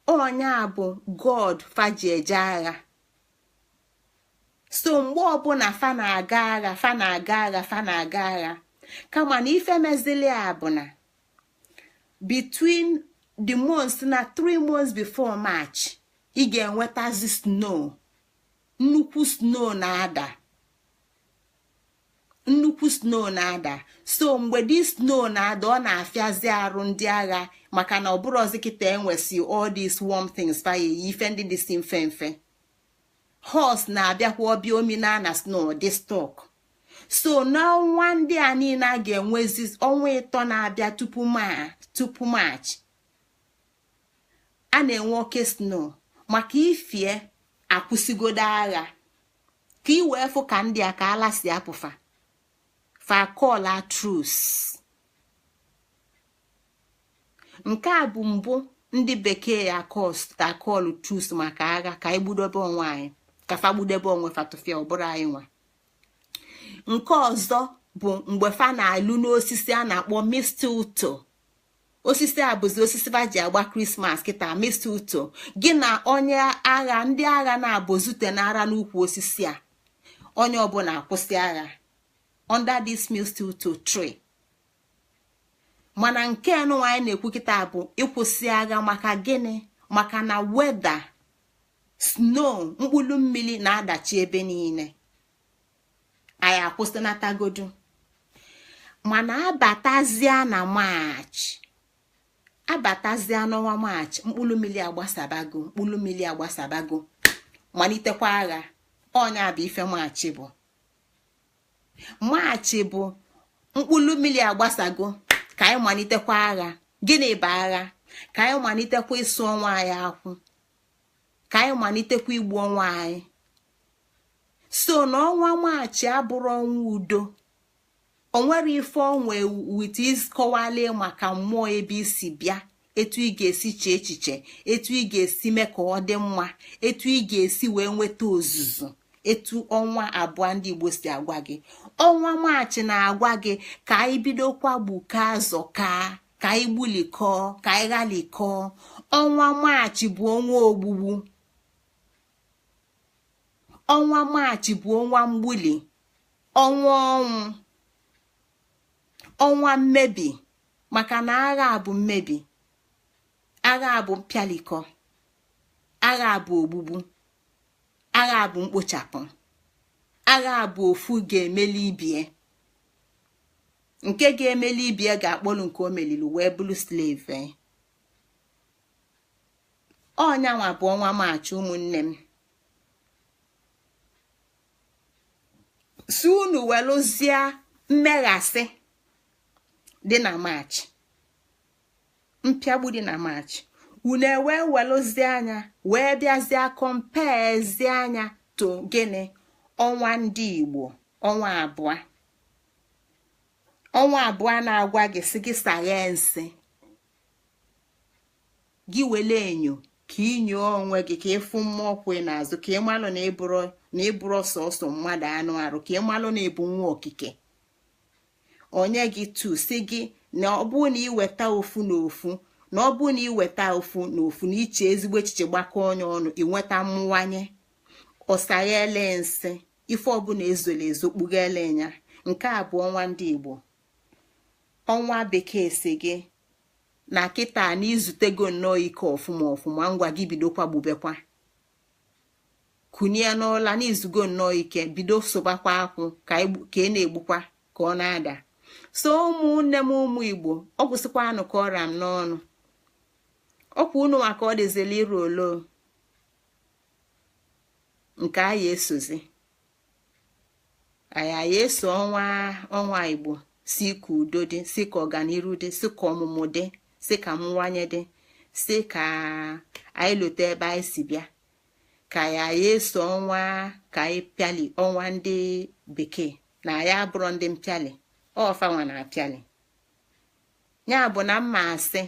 Onye bụ god faji eje agha. So mgbe ọbụla fa na-aga agha, fa na-aga agha, fa na-aga agha. Kama na ife mezili a bụ na between the months, na 3 months before March, ị ga-enwetazi snow, nnukwu snow na-ada, nnukwu snow na-ada. So mgbe dị snow na-ada, ọ na-afịazi arụ ndị agha, maka na ọ bụrụzi kịta enwesi all these warm things fa eyi, ife ndị dị si mfe mfe. Horse na-abịakwa ọbịa omina na snow dị stuck. So n'ọnwa ndị a niile a ga-enwezi ọnwa 3 na-abịa tupu March, a na-enwe oke snow. Maka ifie akwụsịgodo agha ka ị wee fụ ka ndị a ka ala si apụfa, fa call truce. Nke a bụ mbụ ndị bekee ya akọlụ truce maka agha, ka anyị gbudobe onwe anyị, ka fa gbudebe onwe fa tụfịa, ọ bụrụ anyị nwa. Nke ọzọ bụ mgbe fa na-alụ n'osisi a na-akpọ mistletoe. Osisi a bụzi osisi fa ji agba Krismas kịta. Mistletoe gị na onye agha, ndị agha na-abụzute n'ara n'ukwu osisi a, onye ọbụla akwụsị agha under this mistletoe tree. Mana nke nụnwa anyị na-ekwu kịta bụ ịkwụsị agha maka gịnị? Maka na weather, snow, mkpụrụ mmiri na-adachi ebe niile, anyị akwụsịnatagodu. Mana abatazia na Maachị, abatazia n'ọnwa Maachị, mkpụrụ mmiri agbasabago, mkpụrụ mmiri agbasabago, malitekwa agha. Ọnya bụ ife Maachị bụ. Maachị bụ mkpụrụ mmiri agbasago, ka anyị malitekwa agha. Gịnị bụ agha? Ka anyị malitekwa ịsụ ọnwa anyị akwụ, ka anyị malitekwa igbu ọnwa anyị. So na ọnwa Maachị abụrụ ọnwa udo. O nwere ife onwe wit iskọwali maka mmụọ, ebe isi bịa, etu ị ga-esi chee echiche, etu ị ga-esi mee ka ọ dị mma, etu ị ga-esi wee nweta ozuzu. Etu ọnwa abụọ ndị Igbo si agwa gị, ọnwa Maachị na-agwa gị ka anyị bidokwa gbukaa, zọkaa, ka anyị gbulikọọ, ka anyị ghalikọọ. Ọnwa Maachị bụ ọnwa ogbugbu. Ọnwa Maachị bụ ọnwa mgbuli, ọnwa ọnwụ, ọnwa mmebi, maka na agha bụ mmebi, agha bụ mpịalikọ, agha bụ ogbugbu, agha bụ mkpochapụ, agha bụ ofu ga-emeli ibie. Nke ga-emeli ibie ga-akpọlụ nke o meliri wee bụrụ slave. Ọnyanwa bụ ọnwa Maachị. Ụmụnne m, si unu welụzie mmeghasị dị na Maachị, mpịagbu dị na Maachị, unu ewee welụzie anya wee bịazie kọmpeezie anya to gịnị? Ọnwa ndị Igbo, ọnwa abụọ. Ọnwa abụọ na-agwa gị si gị saghee nsị gị, wele enyo ka inyoo onwe gị, ka ịfụ mmụọ kwụ n'azụ, ka ị malụ na ịbụrụ sọsọ mmadụ anụ arụ, ka ị malụ na ịbụ nwa okike. Onye gị tu si gị na ọ bụrụ na iweta ofu na ofu, na ọ bụrụ na iweta ofu na ofu na iche ezigbo echiche gbakọ onye ọnụ, inweta mmụwanye. Ọsaghele nsị, ife ọbụla ezola ezo kpughele ya. Nke a bụ ọnwa ndị Igbo. Ọnwa bekee si gị na kịta na izutego nnọọ ike ọfụma ọfụma, ngwa gị bidokwa gbubekwa, kunie n'ụla n'izugo nnọọ ike, bido sobakwa akwụ ka ị na-egbukwa ka ọ na-ada. So ụmụnne m, ụmụ Igbo, ọ gwụsịkwanụ ka ọra m n'ọnụ ọkwa unu maka ọ dịzila iru olo nke anyị esozi. Anyị eso ọnwa Igbo si ka udo dị, si ka ọganiru dị, si ka ọmụmụ dị, si ka mwanye dị, si ka anyị lote ebe anyị si bịa, ka anyị eso ọnwa ka anyị pịali ọnwa ndị bekee na anyị abụrụ ndị mpịali ọfanwa na apịali. Ya bụ na mma asị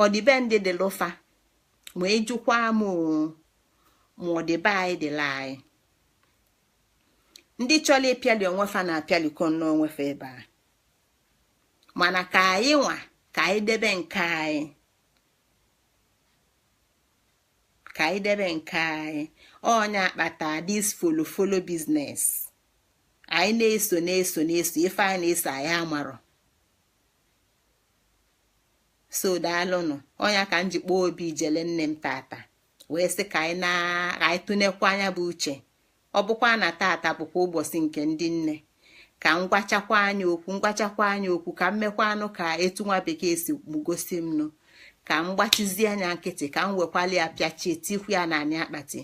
ọdịbendị dị lụfa ma ịjụkwa m ma ọdịbe anyị dịla anyị. Ndị chọrọ ịpịali onwefa na-apịalikọ nnọọ onwefa ebe a, mana ka anyị nwa ka anyị debe nke anyị, ka anyị debe nke anyị. Onye akpata this follow follow business anyị na-eso na-eso na-eso ife anyị na-eso anyị amarọ. So daalụnụ. Ọnya ka m ji kpọọ obi ijele nne m tata wee sị ka anyị na anyị tụnekwa anya bụ uche. Ọ bụkwa na tata bụkwa ụbọchị nke ndị nne, ka m gwachakwa anya okwu, ngwachakwa anya okwu, ka m mekwa anụ ka etu nwa bekee si gosi m nụ, ka m gbachizie anya nkịtị, ka m wekwali ya pịachie tikwu ya na anị akpati.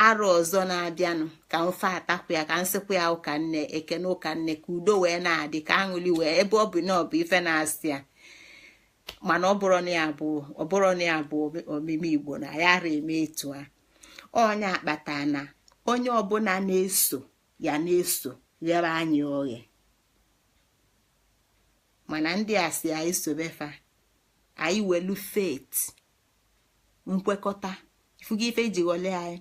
Arụ ọzọ na-abịanụ ka m fe atakwu ya, ka m sịkwa ya ụka nne, ekene ụka nne, ka udo wee na-adị, ka aṅụli wee ebe ọ bụ na ọ bụ ife na-asị ya. Mana ọ bụrụ na ya bụ omime Igbo na ya ara eme etu a. Onye akpata na onye ọbụla na-eso ya na-eso ghere anyị oghe, mana ndị a si anyị sobefa, anyị welu faith nkwekọta ifugo ife iji ghọle anyị,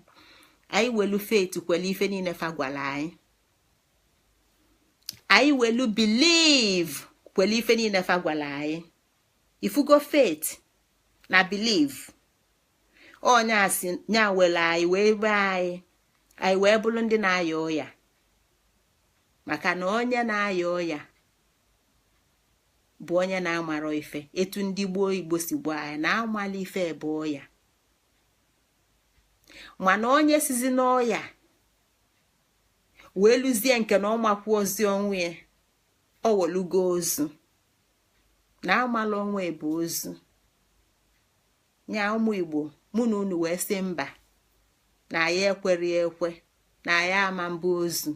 anyị welu faith kwele ife niile fa gwara anyị, anyị welu believe kwele ife niile fa gwara anyị. Ifugo faith na believe onye asị nya were anyị wee bee anyị, anyị wee bụrụ ndị na-aya ọya, maka na onye na-aya ọya bụ onye na-amarọ ife. Etu ndị gboo Igbo si gboo anyị na-amala ife bụ ọya, mana onye sizi n'ọya wee lụzie nke na ọ makwuozi onwe ya, ọ welugo ozu na amala onwe bụ ozu. Nya ụmụ Igbo, mụ na unu wee sị mba, na anyị ekwere ekwe na anyị ama mbụ ozu.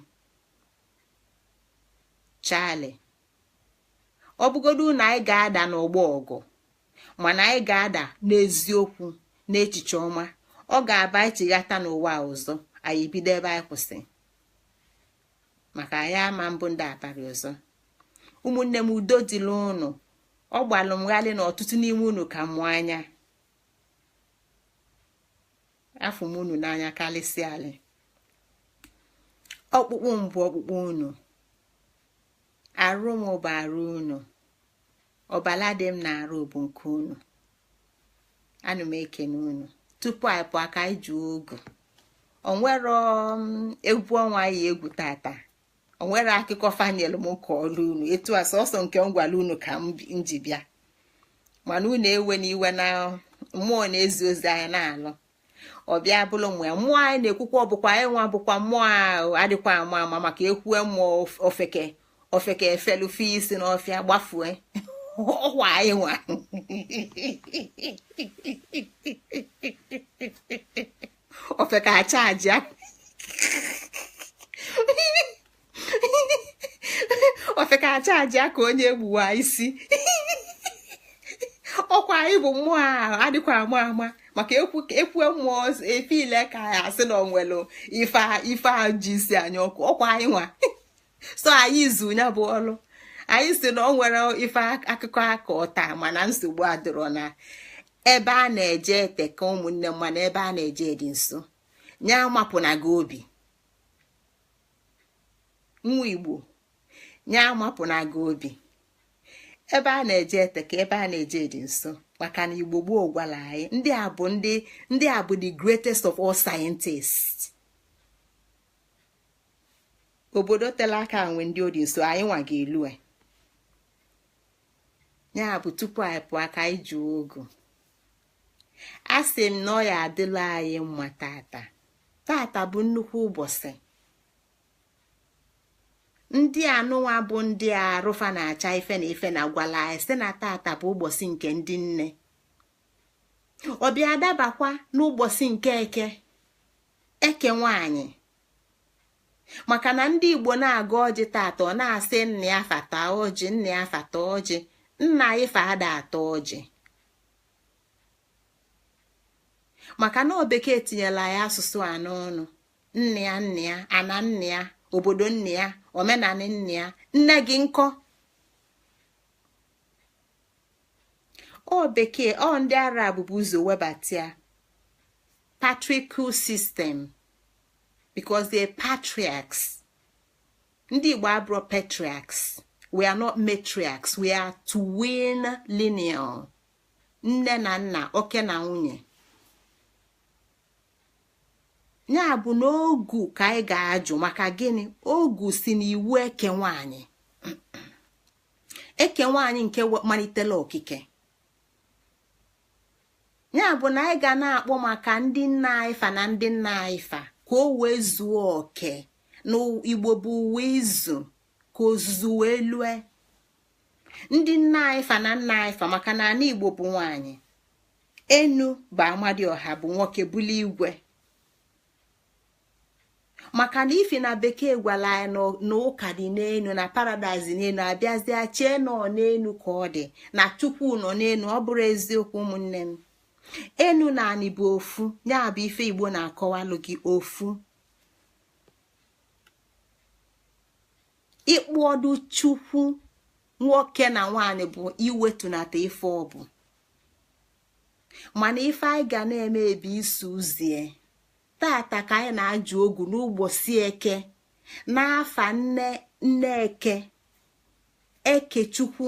Charlie, ọ bụgodu na anyị ga-ada n'ọgbọ ọgụ, mana anyị ga-ada n'eziokwu na echiche ọma. Ọ ga-aba anyị chighata n'ụwa ọzọ, anyị bido ebe anyị kwụsị, maka anyị ama mbụ ndị aparị ọzọ. Ụmụnne m, udo dịla unu. Ọ gbalụ mghalị na ọtụtụ n'ime unu ka mụọ anya. Afụ m unu n'anya karịsịa. Alị ọkpụkpụ m bụ ọkpụkpụ unu, arụ m bụ arụ unu, ọbala dị m na-arụ bụ nke unu. Ana m ekene unu. Tupu anyị pụọ, aka anyị ji ogu. Onwero egwu ọnwa anyị egwu tata, onwere akụkọ fanyel m ka ọlụ unu etu a, sọsọ nke m gwara unu ka m ji bịa. Mana unu ewe n'iwe na mmụọ na-ezi ozi anyị na-alụ ọbịa bụrụ mmụọ ya. Mmụọ anyị na-ekwukwa, ọ bụkwa anyị nwa bụkwa mmụọ ahụ adịkwa ama ama, maka ekwue mmụọ, ofeke ofeke efelufe isi n'ọfịa gbafue. Ọkwa anyị nwa ofeke acha aja, ofeke acha aja ka onye egbuwa isi. Ọkwa anyị bụ mmụọ ahụ adịkwa ama ama, maka ekwue mmụọ efile ka anyị asị na onwelu ife ife a ji isi anyị ọkụ. Ọkwa anyị nwa so anyị zu ya bụ ọlụ. Anyị si na ọ nwere ife akụkọ aka ọta, mana nsogbu adịrọ na ebe a na-eje ete ka ụmụnne m, mana ebe a na-eje dị nso. Nye amapụna gị obi, nwa Igbo, nye amapụna gị obi. Ebe a na-eje ete ka ebe a na-eje dị nso, maka na Igbo gboo gwara anyị, ndị a bụ ndị a bụ the greatest of all scientists. Obodo tela aka nwe ndị ọ dị nso, anyị nwa ga-elu. Ya bụ, tupu anyị pụọ, aka anyị ji ogu. A sị m na ọ ya adịla anyị mma. Tata tata bụ nnukwu ụbọchị. Ndị anụnwa bụ ndị arụfa na-acha ife na ife na gwala anyị sị na tata bụ ụbọchị nke ndị nne. Ọbịa adabakwa n'ụbọchị nke eke, eke nwanyị, maka na ndị Igbo na-agụ ọjị tata, ọ na-asị nna ya fata ọjị, nna ya fata ọjị, nna ife ada ata ọjị, maka na ọ bekee tinyela ya asụsụ a n'ọnụ. Nna ya, nna ya ana, nna ya obodo, nna ya omenala, nna ya nne gị nkọ. Ọ bekee, ọ ndị Arab bụ ụzọ webata ya, patriarchal system, because they patriarchs. Ndị Igbo abụrụ patriarchs, we are not matriarchs, we are twin lineal, nne na nna, oke na nwunye. Ya bụ na ogu ka anyị ga-ajụ. Maka gịnị? Ogu si n'iwu eke nwanyị, eke nwanyị nke malitela okike. Ya bụ na anyị ga na-akpọ maka ndị nna anyị fa na ndị nna anyị fa, ka o wee zuo oke na Igbo bụ uwe izu, ka ozuzu wee lue ndị nna anyị fa na nna anyị fa, maka na ala Igbo bụ nwanyị, enu bụ Amadioha bụ nwoke buli igwe. Maka na ifi na bekee gwara anyị na ụka dị n'enu, na paradaịs n'enu, abịazịa chee nọ n'enu ka ọ dị, na Chukwu nọ n'enu. Ọ bụrụ eziokwu, ụmụnne m, enu na anị bụ ofu. Ya bụ ife Igbo na-akọwalụ gị ofu. Ịkpụ ọdụ Chukwu nwoke na nwaanyị bụ iwetunata ife ọ bụ, mana ife anyị ga na-eme ebe iso uzie tata ka anyị na-ajụ ogu n'ụbọchị eke n'afa nne nne eke, eke Chukwu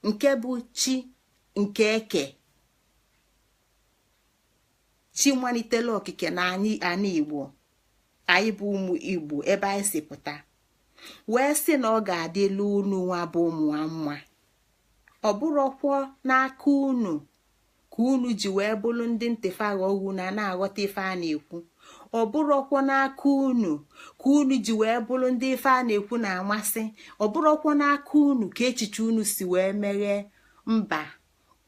nke bụ chi nke eke, chi malitela okike na anyị ana Igbo. Anyị bụ ụmụ Igbo ebe anyị si pụta, wee sị na ọ ga-adịlu unu nwa bụ ụmụ mma. Ọ bụrụkwọ n'aka unu ka unu ji wee bụrụ ndị ntịfa ogwu na na-aghọta ife a na-ekwu. Ọ bụrụkwọ n'aka unu ka unu ji wee bụrụ ndị ife a na-ekwu na-amasị. Ọ bụrụkwọ n'aka unu ka echiche unu si wee meghee mba.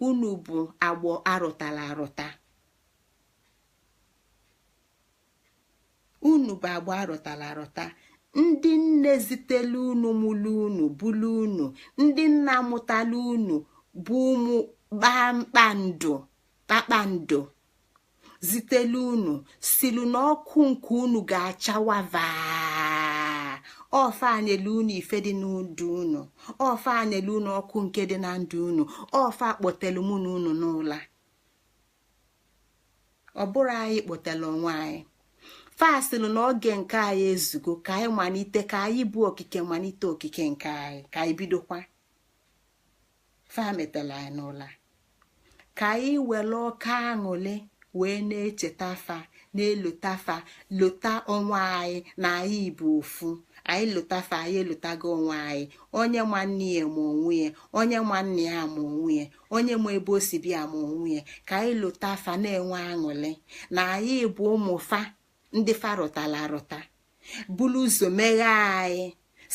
Unu bụ agbọ arụtara arụta, unu bụ agbọ arụtara arụta. Ndị nne zitelu unu, mụlụ unu, bulu unu, ndị nna mụtala unu bụ ụmụ kpakpando kpakpando zitelu unu, silu na ọkụ nke unu ga-achawa vaa. Ọfa anyelu unu ife dị na ndụ unu, ọfa anyelu unu ọkụ nke dị na ndụ unu, ọfa kpọtelu mụ na unu n'ụla. Ọ bụrụ anyị kpọtelu onwe anyị, fasịlụ na oge nke anyị ezugo ka anyị malite, ka anyị bụ okike, malite okike nke anyị, ka anyị bidokwa. Fa metela anyị n'ụla ka anyị were ọka aṅụlị wee na-echeta fa, na-elota fa, lota onwe anyị na anyị bụ ofu. Anyị lota fa, anyị elotago onwe anyị. Onye ma nne ya ma onwe ya, onye ma nne ya ma onwe ya, onye ma ebe o si bịa ma onwe ya. Ka anyị lota fa, na-enwe aṅụlị na anyị bụ ụmụ fa, ndị fa rụtara arụta, buru ụzọ meghee anyị,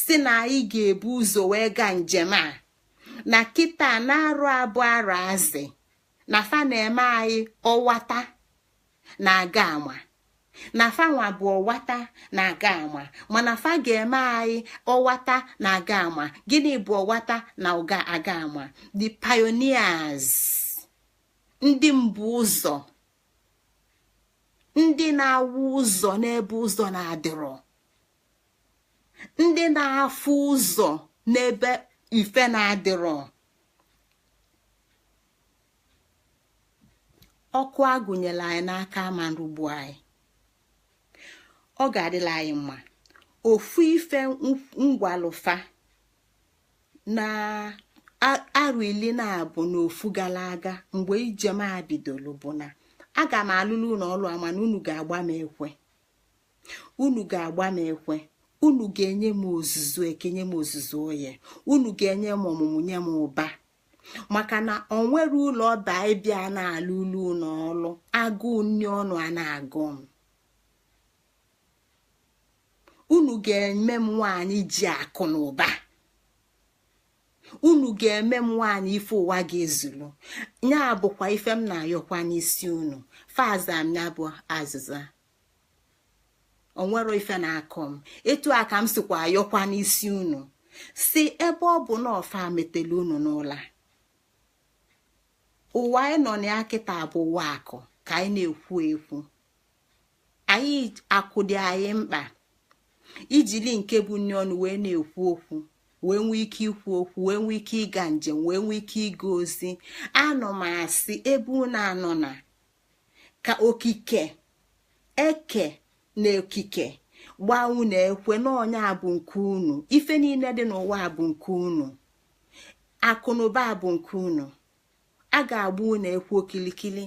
si na anyị ga-ebu ụzọ wee gaa njem a na kịta na-arụ abụ arụ azị na fa na-eme anyị ọwata na-aga ama na fa nwa bụ ọwata na-aga ama, mana fa ga-eme anyị ọwata na-aga ama. Gịnị bụ ọwata na ụga aga ama? The pioneers, ndị mbụ ụzọ, ndị na-awụ ụzọ n'ebe ụzọ na-adịrọ, ndị na-afụ ụzọ n'ebe ife na-adịrọ. Ọkụ agụnyere anyị n'aka ama nrugbu anyị, ọ ga-adịla anyị mma. Ofu ife ngwalụfa na arụ 12 gara aga mgbe ijem a bidoro bụ na aga m alụlụ unu ọlụ ama na unu ga-agba m ekwe, unu ga-agba m ekwe, unu ga-enye m ozuzu ekenye m ozuzu oye, unu ga-enye m ọmụmụ, nye m ụba. Maka na ọ nwere ụlọ ọba ịbịa na-alụ ụlọ unu ọlụ agụụ nni ọnụ a na-agụ m. Unu ga-eme m nwaanyị ji akụ na ụba, unu ga-eme m nwaanyị ife ụwa ga-ezulu. Nya bụkwa ife m na-ayọkwa n'isi unu. Faza m ya bụ azịza, onwero ife na-akọ m. Etu a ka m sikwa ayọkwa n'isi unu, si ebe ọ bụ na ọfa metelu unu n'ụla. Ụwa anyị nọ na ya kịta bụ ụwa akụ ka anyị na-ekwu ekwu. Anyị akụ dị anyị mkpa ijili nke bụ nne ọnụ wee na-ekwu okwu, wee nwee ike ikwu okwu, wee nwee ike ịga njem, wee nwee ike ịga ozi. Anọ m asị ebe unu anọ na ka okike eke na okike gbaa unu ekwe na ọnya bụ nke unu. Ife niile dị n'ụwa bụ nke unu, akụnụba bụ nke unu. A ga-agba unu ekwe okilikili,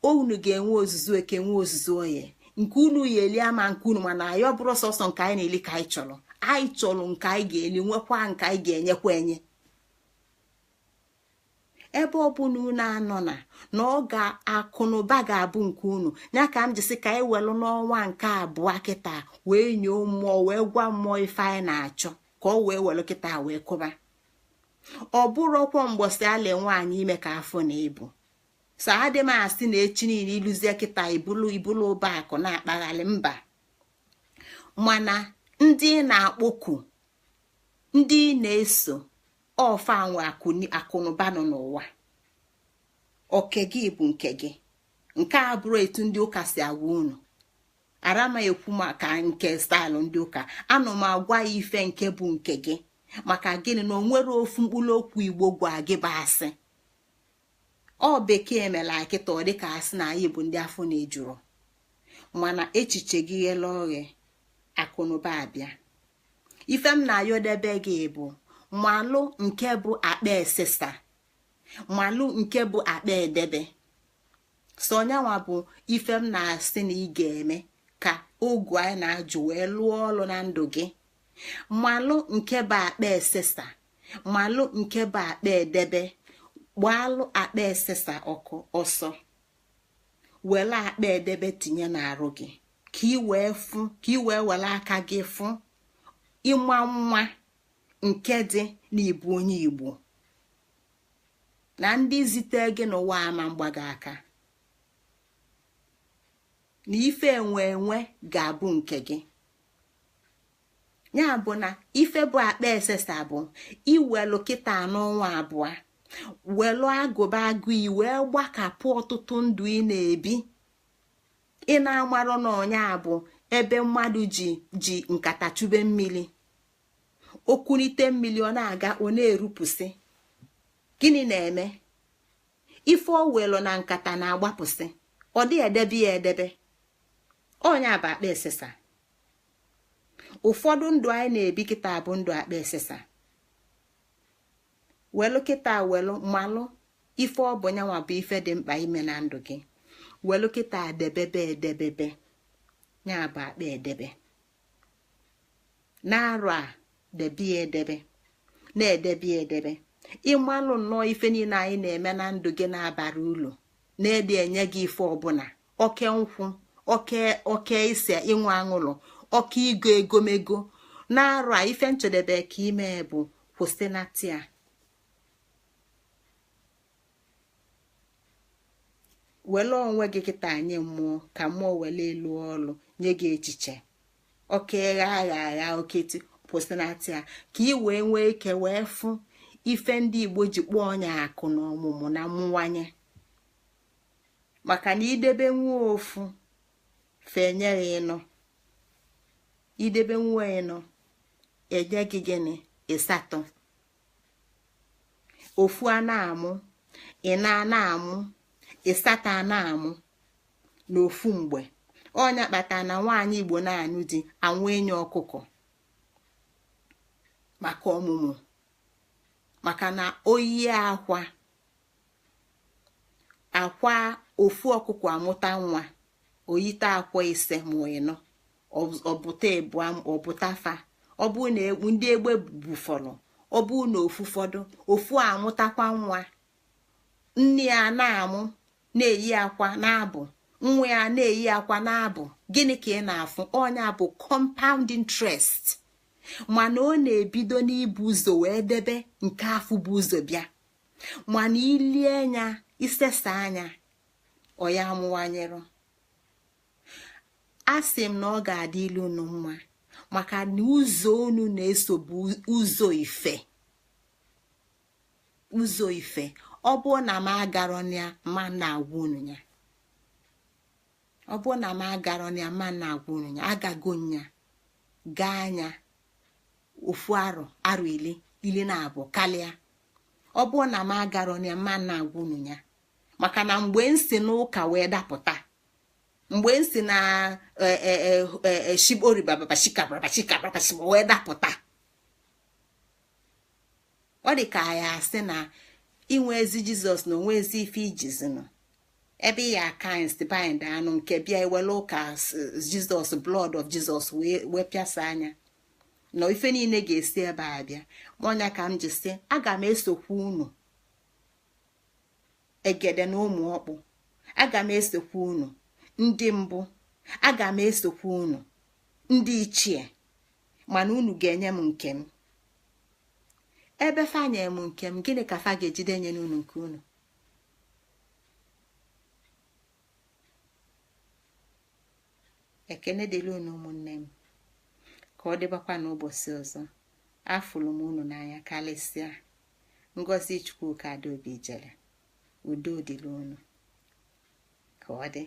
unu ga-enwe ozuzu eke, nwe ozuzu oye, nke unu ya eli ama nke unu. Mana anyị ọ bụrụ sọsọ nke anyị na-eli ka anyị chọrọ, anyị chọrọ nke anyị ga-eli, nwekwa nke anyị ga-enyekwa enye. Ebe ọ bụla unu anọ na na ọ ga-akụnụba ga-abụ nke unu. Ya ka m jisi ka anyị welụ n'ọnwa nke abụọ kịta wee nyoo mmụọ, wee gwa mmụọ ife anyị na-achọ ka ọ wee welụ kịta wee kụba. Ọ bụrụkwa mgbọsị ala nwaanyị ime ka afọ na ebu so adị m asị na echi niile ịlụzie kịta ibulu ibulu ụba akụ na-akpaghalị mba. Mana ndị na-akpọku, ndị na-eso ọfa nwe akụnụba nọ n'ụwa, oke gị bụ nke gị. Nke a bụrụ etu ndị ụka si agwa unu. Arama ekwu maka nke staịlụ ndị ụka, anọ m agwa ya ife nke bụ nke gị. Maka gịnị? Na onwere ofu mkpụrụ okwu igbo gwa gị bụ asị. Ọ bekee mere akịta ọ dịka asị na anyị bụ ndị afọ na-ejuru. Mana echiche gị ghele oghe, akụnụba abịa. Ife m na-ayọdebe gị bụ malụ nke bụ akpa esesa, malụ nke bụ akpa edebe. So onyanwa bụ ife m na-asị na ị ga-eme ka ogu anyị na-ajụ wee lụọ ọlụ na ndụ gị. Malụ nke bụ akpa esesa, malụ nke bụ akpa edebe. Gbaalụ akpa esesa ọkụ ọsọ, were akpa edebe tinye n'arụ gị ka ị wee fụ, ka ị wee were aka gị fụ ịma nwa nke dị n'ịbụ onye Igbo na ndị zite gị n'ụwa ama mgbago aka na ife enwe enwe ga-abụ nke gị. Ya bụ na ife bụ akpa esesa bụ iwelu kịta n'ọnwa abụọ, welu agụba agụ i wee gbakapụ ọtụtụ ndụ ị na-ebi ị na-amarọ na ọnya bụ ebe mmadụ ji ji nkata chube mmiri. Okunite mmiri, ọ na-aga, ọ na-erupụsị. Gịnị na-eme? Ife o welu na nkata na-agbapụsị, ọ dị edebe ya edebe. Ọnya bụ akpa esesa. Ụfọdụ ndụ anyị na-ebi kịta bụ ndụ akpa esesa. Welu kịta, welu malụ ife ọ bụ nyanwa bụ ife dị mkpa ime na ndụ gị. Welu kịta debebe edebebe, ya bụ akpa edebe. Na-arụ a, debe ya edebe, na-edebe ya edebe. Ịmalụ nnọọ ife niile anyị na-eme na ndụ gị na-abara ulu, na-ede enye gị ife ọbụla, oke nkwụ, oke oke ise, ịnwe aṅụlụ, oke igo egomego na-arụ a, ife nchedebe ka ime bụ kwụsịnata ya. Were onwe gị kịta nye mmụọ, ka mmụọ were elu ọlụ nye gị echiche oke gha agha agha oketi. Kwụsịnata ya ka ị wee nwee ike wee fụ ife ndị Igbo ji kpọọ ọnya akụ na ọmụmụ na mmụwanye. Maka na idebe nwa ofu fenyere ịnọ, idebe nwa ịnọ enye gị gịnị? Ịsatọ. Ofu a na-amụ, ị na na-amụ ịsatọ a na-amụ n'ofu mgbe. Ọnya kpatara na nwaanyị Igbo na-anụ di anwụ enyi ọkụkọ maka ọmụmụ, maka na oyi akwa akwa ofu ọkụkọ amụta nwa, oyite akwa ise ma ịnọ, ọbụta ebu, ọbụta fa. Ọ bụ na ndị egbe bufọrọ, ọ bụ na ofu fọdụ, ofu amụtakwa nwa, nne ya na-amụ na-eyi akwa na-abụ, nwa ya na-eyi akwa na-abụ. Gịnị ka ị na-afụ? Ọnya bụ compound interest. Mana ọ na-ebido n'ibu ụzọ wee debe nke afụ bụ ụzọ bịa. Mana ilie anya isesa anya, ọya amụwanyere. A sị m na ọ ga-adị ilu unu mma, maka na ụzọ unu na-eso bụ ụzọ ife, ụzọ ife. Ọ bụ na m agarọ ya ma na-agwa unu ya, ọ bụ na m agarọ ya ma na-agwa unu ya. Agago nya gaa anya ofu arọ, arọ ili, ili na abụọ karịa. Ọ bụ na m agarọ ya ma na-agwa unu ya, maka na mgbe m si n'ụka wee dapụta, mgbe m si na shibori bababa shikabraba shikabraba wee dapụta, ọ dị ka ya asị na inwe ezi Jizọs na onwe ezi ife ijizinụ ebe ya aka bind anụ nke bịa ewere ụka Jizọs, blood of Jesus, wee pịasa anya na ife niile ga-esi ebe a bịa. Ọnya ka m ji sị aga m esokwa unu egede na ụmụ ọkpụ, aga m esokwa unu ndị mbụ, aga m esokwa unu ndị ichie, mana unu ga-enye m nke m. Ebe fa nye m nke m, gịnị ka fa ga-ejide nye n'unu nke unu? Ekene dịrị unu ụmụnne m, ka ọ dịbakwa n'ụbọchị ọzọ. Afụrụ m unu n'anya karịsịa. Ngọzi Chukwuka Adaobi jere. Udo dịrị unu. Ka ọ dị.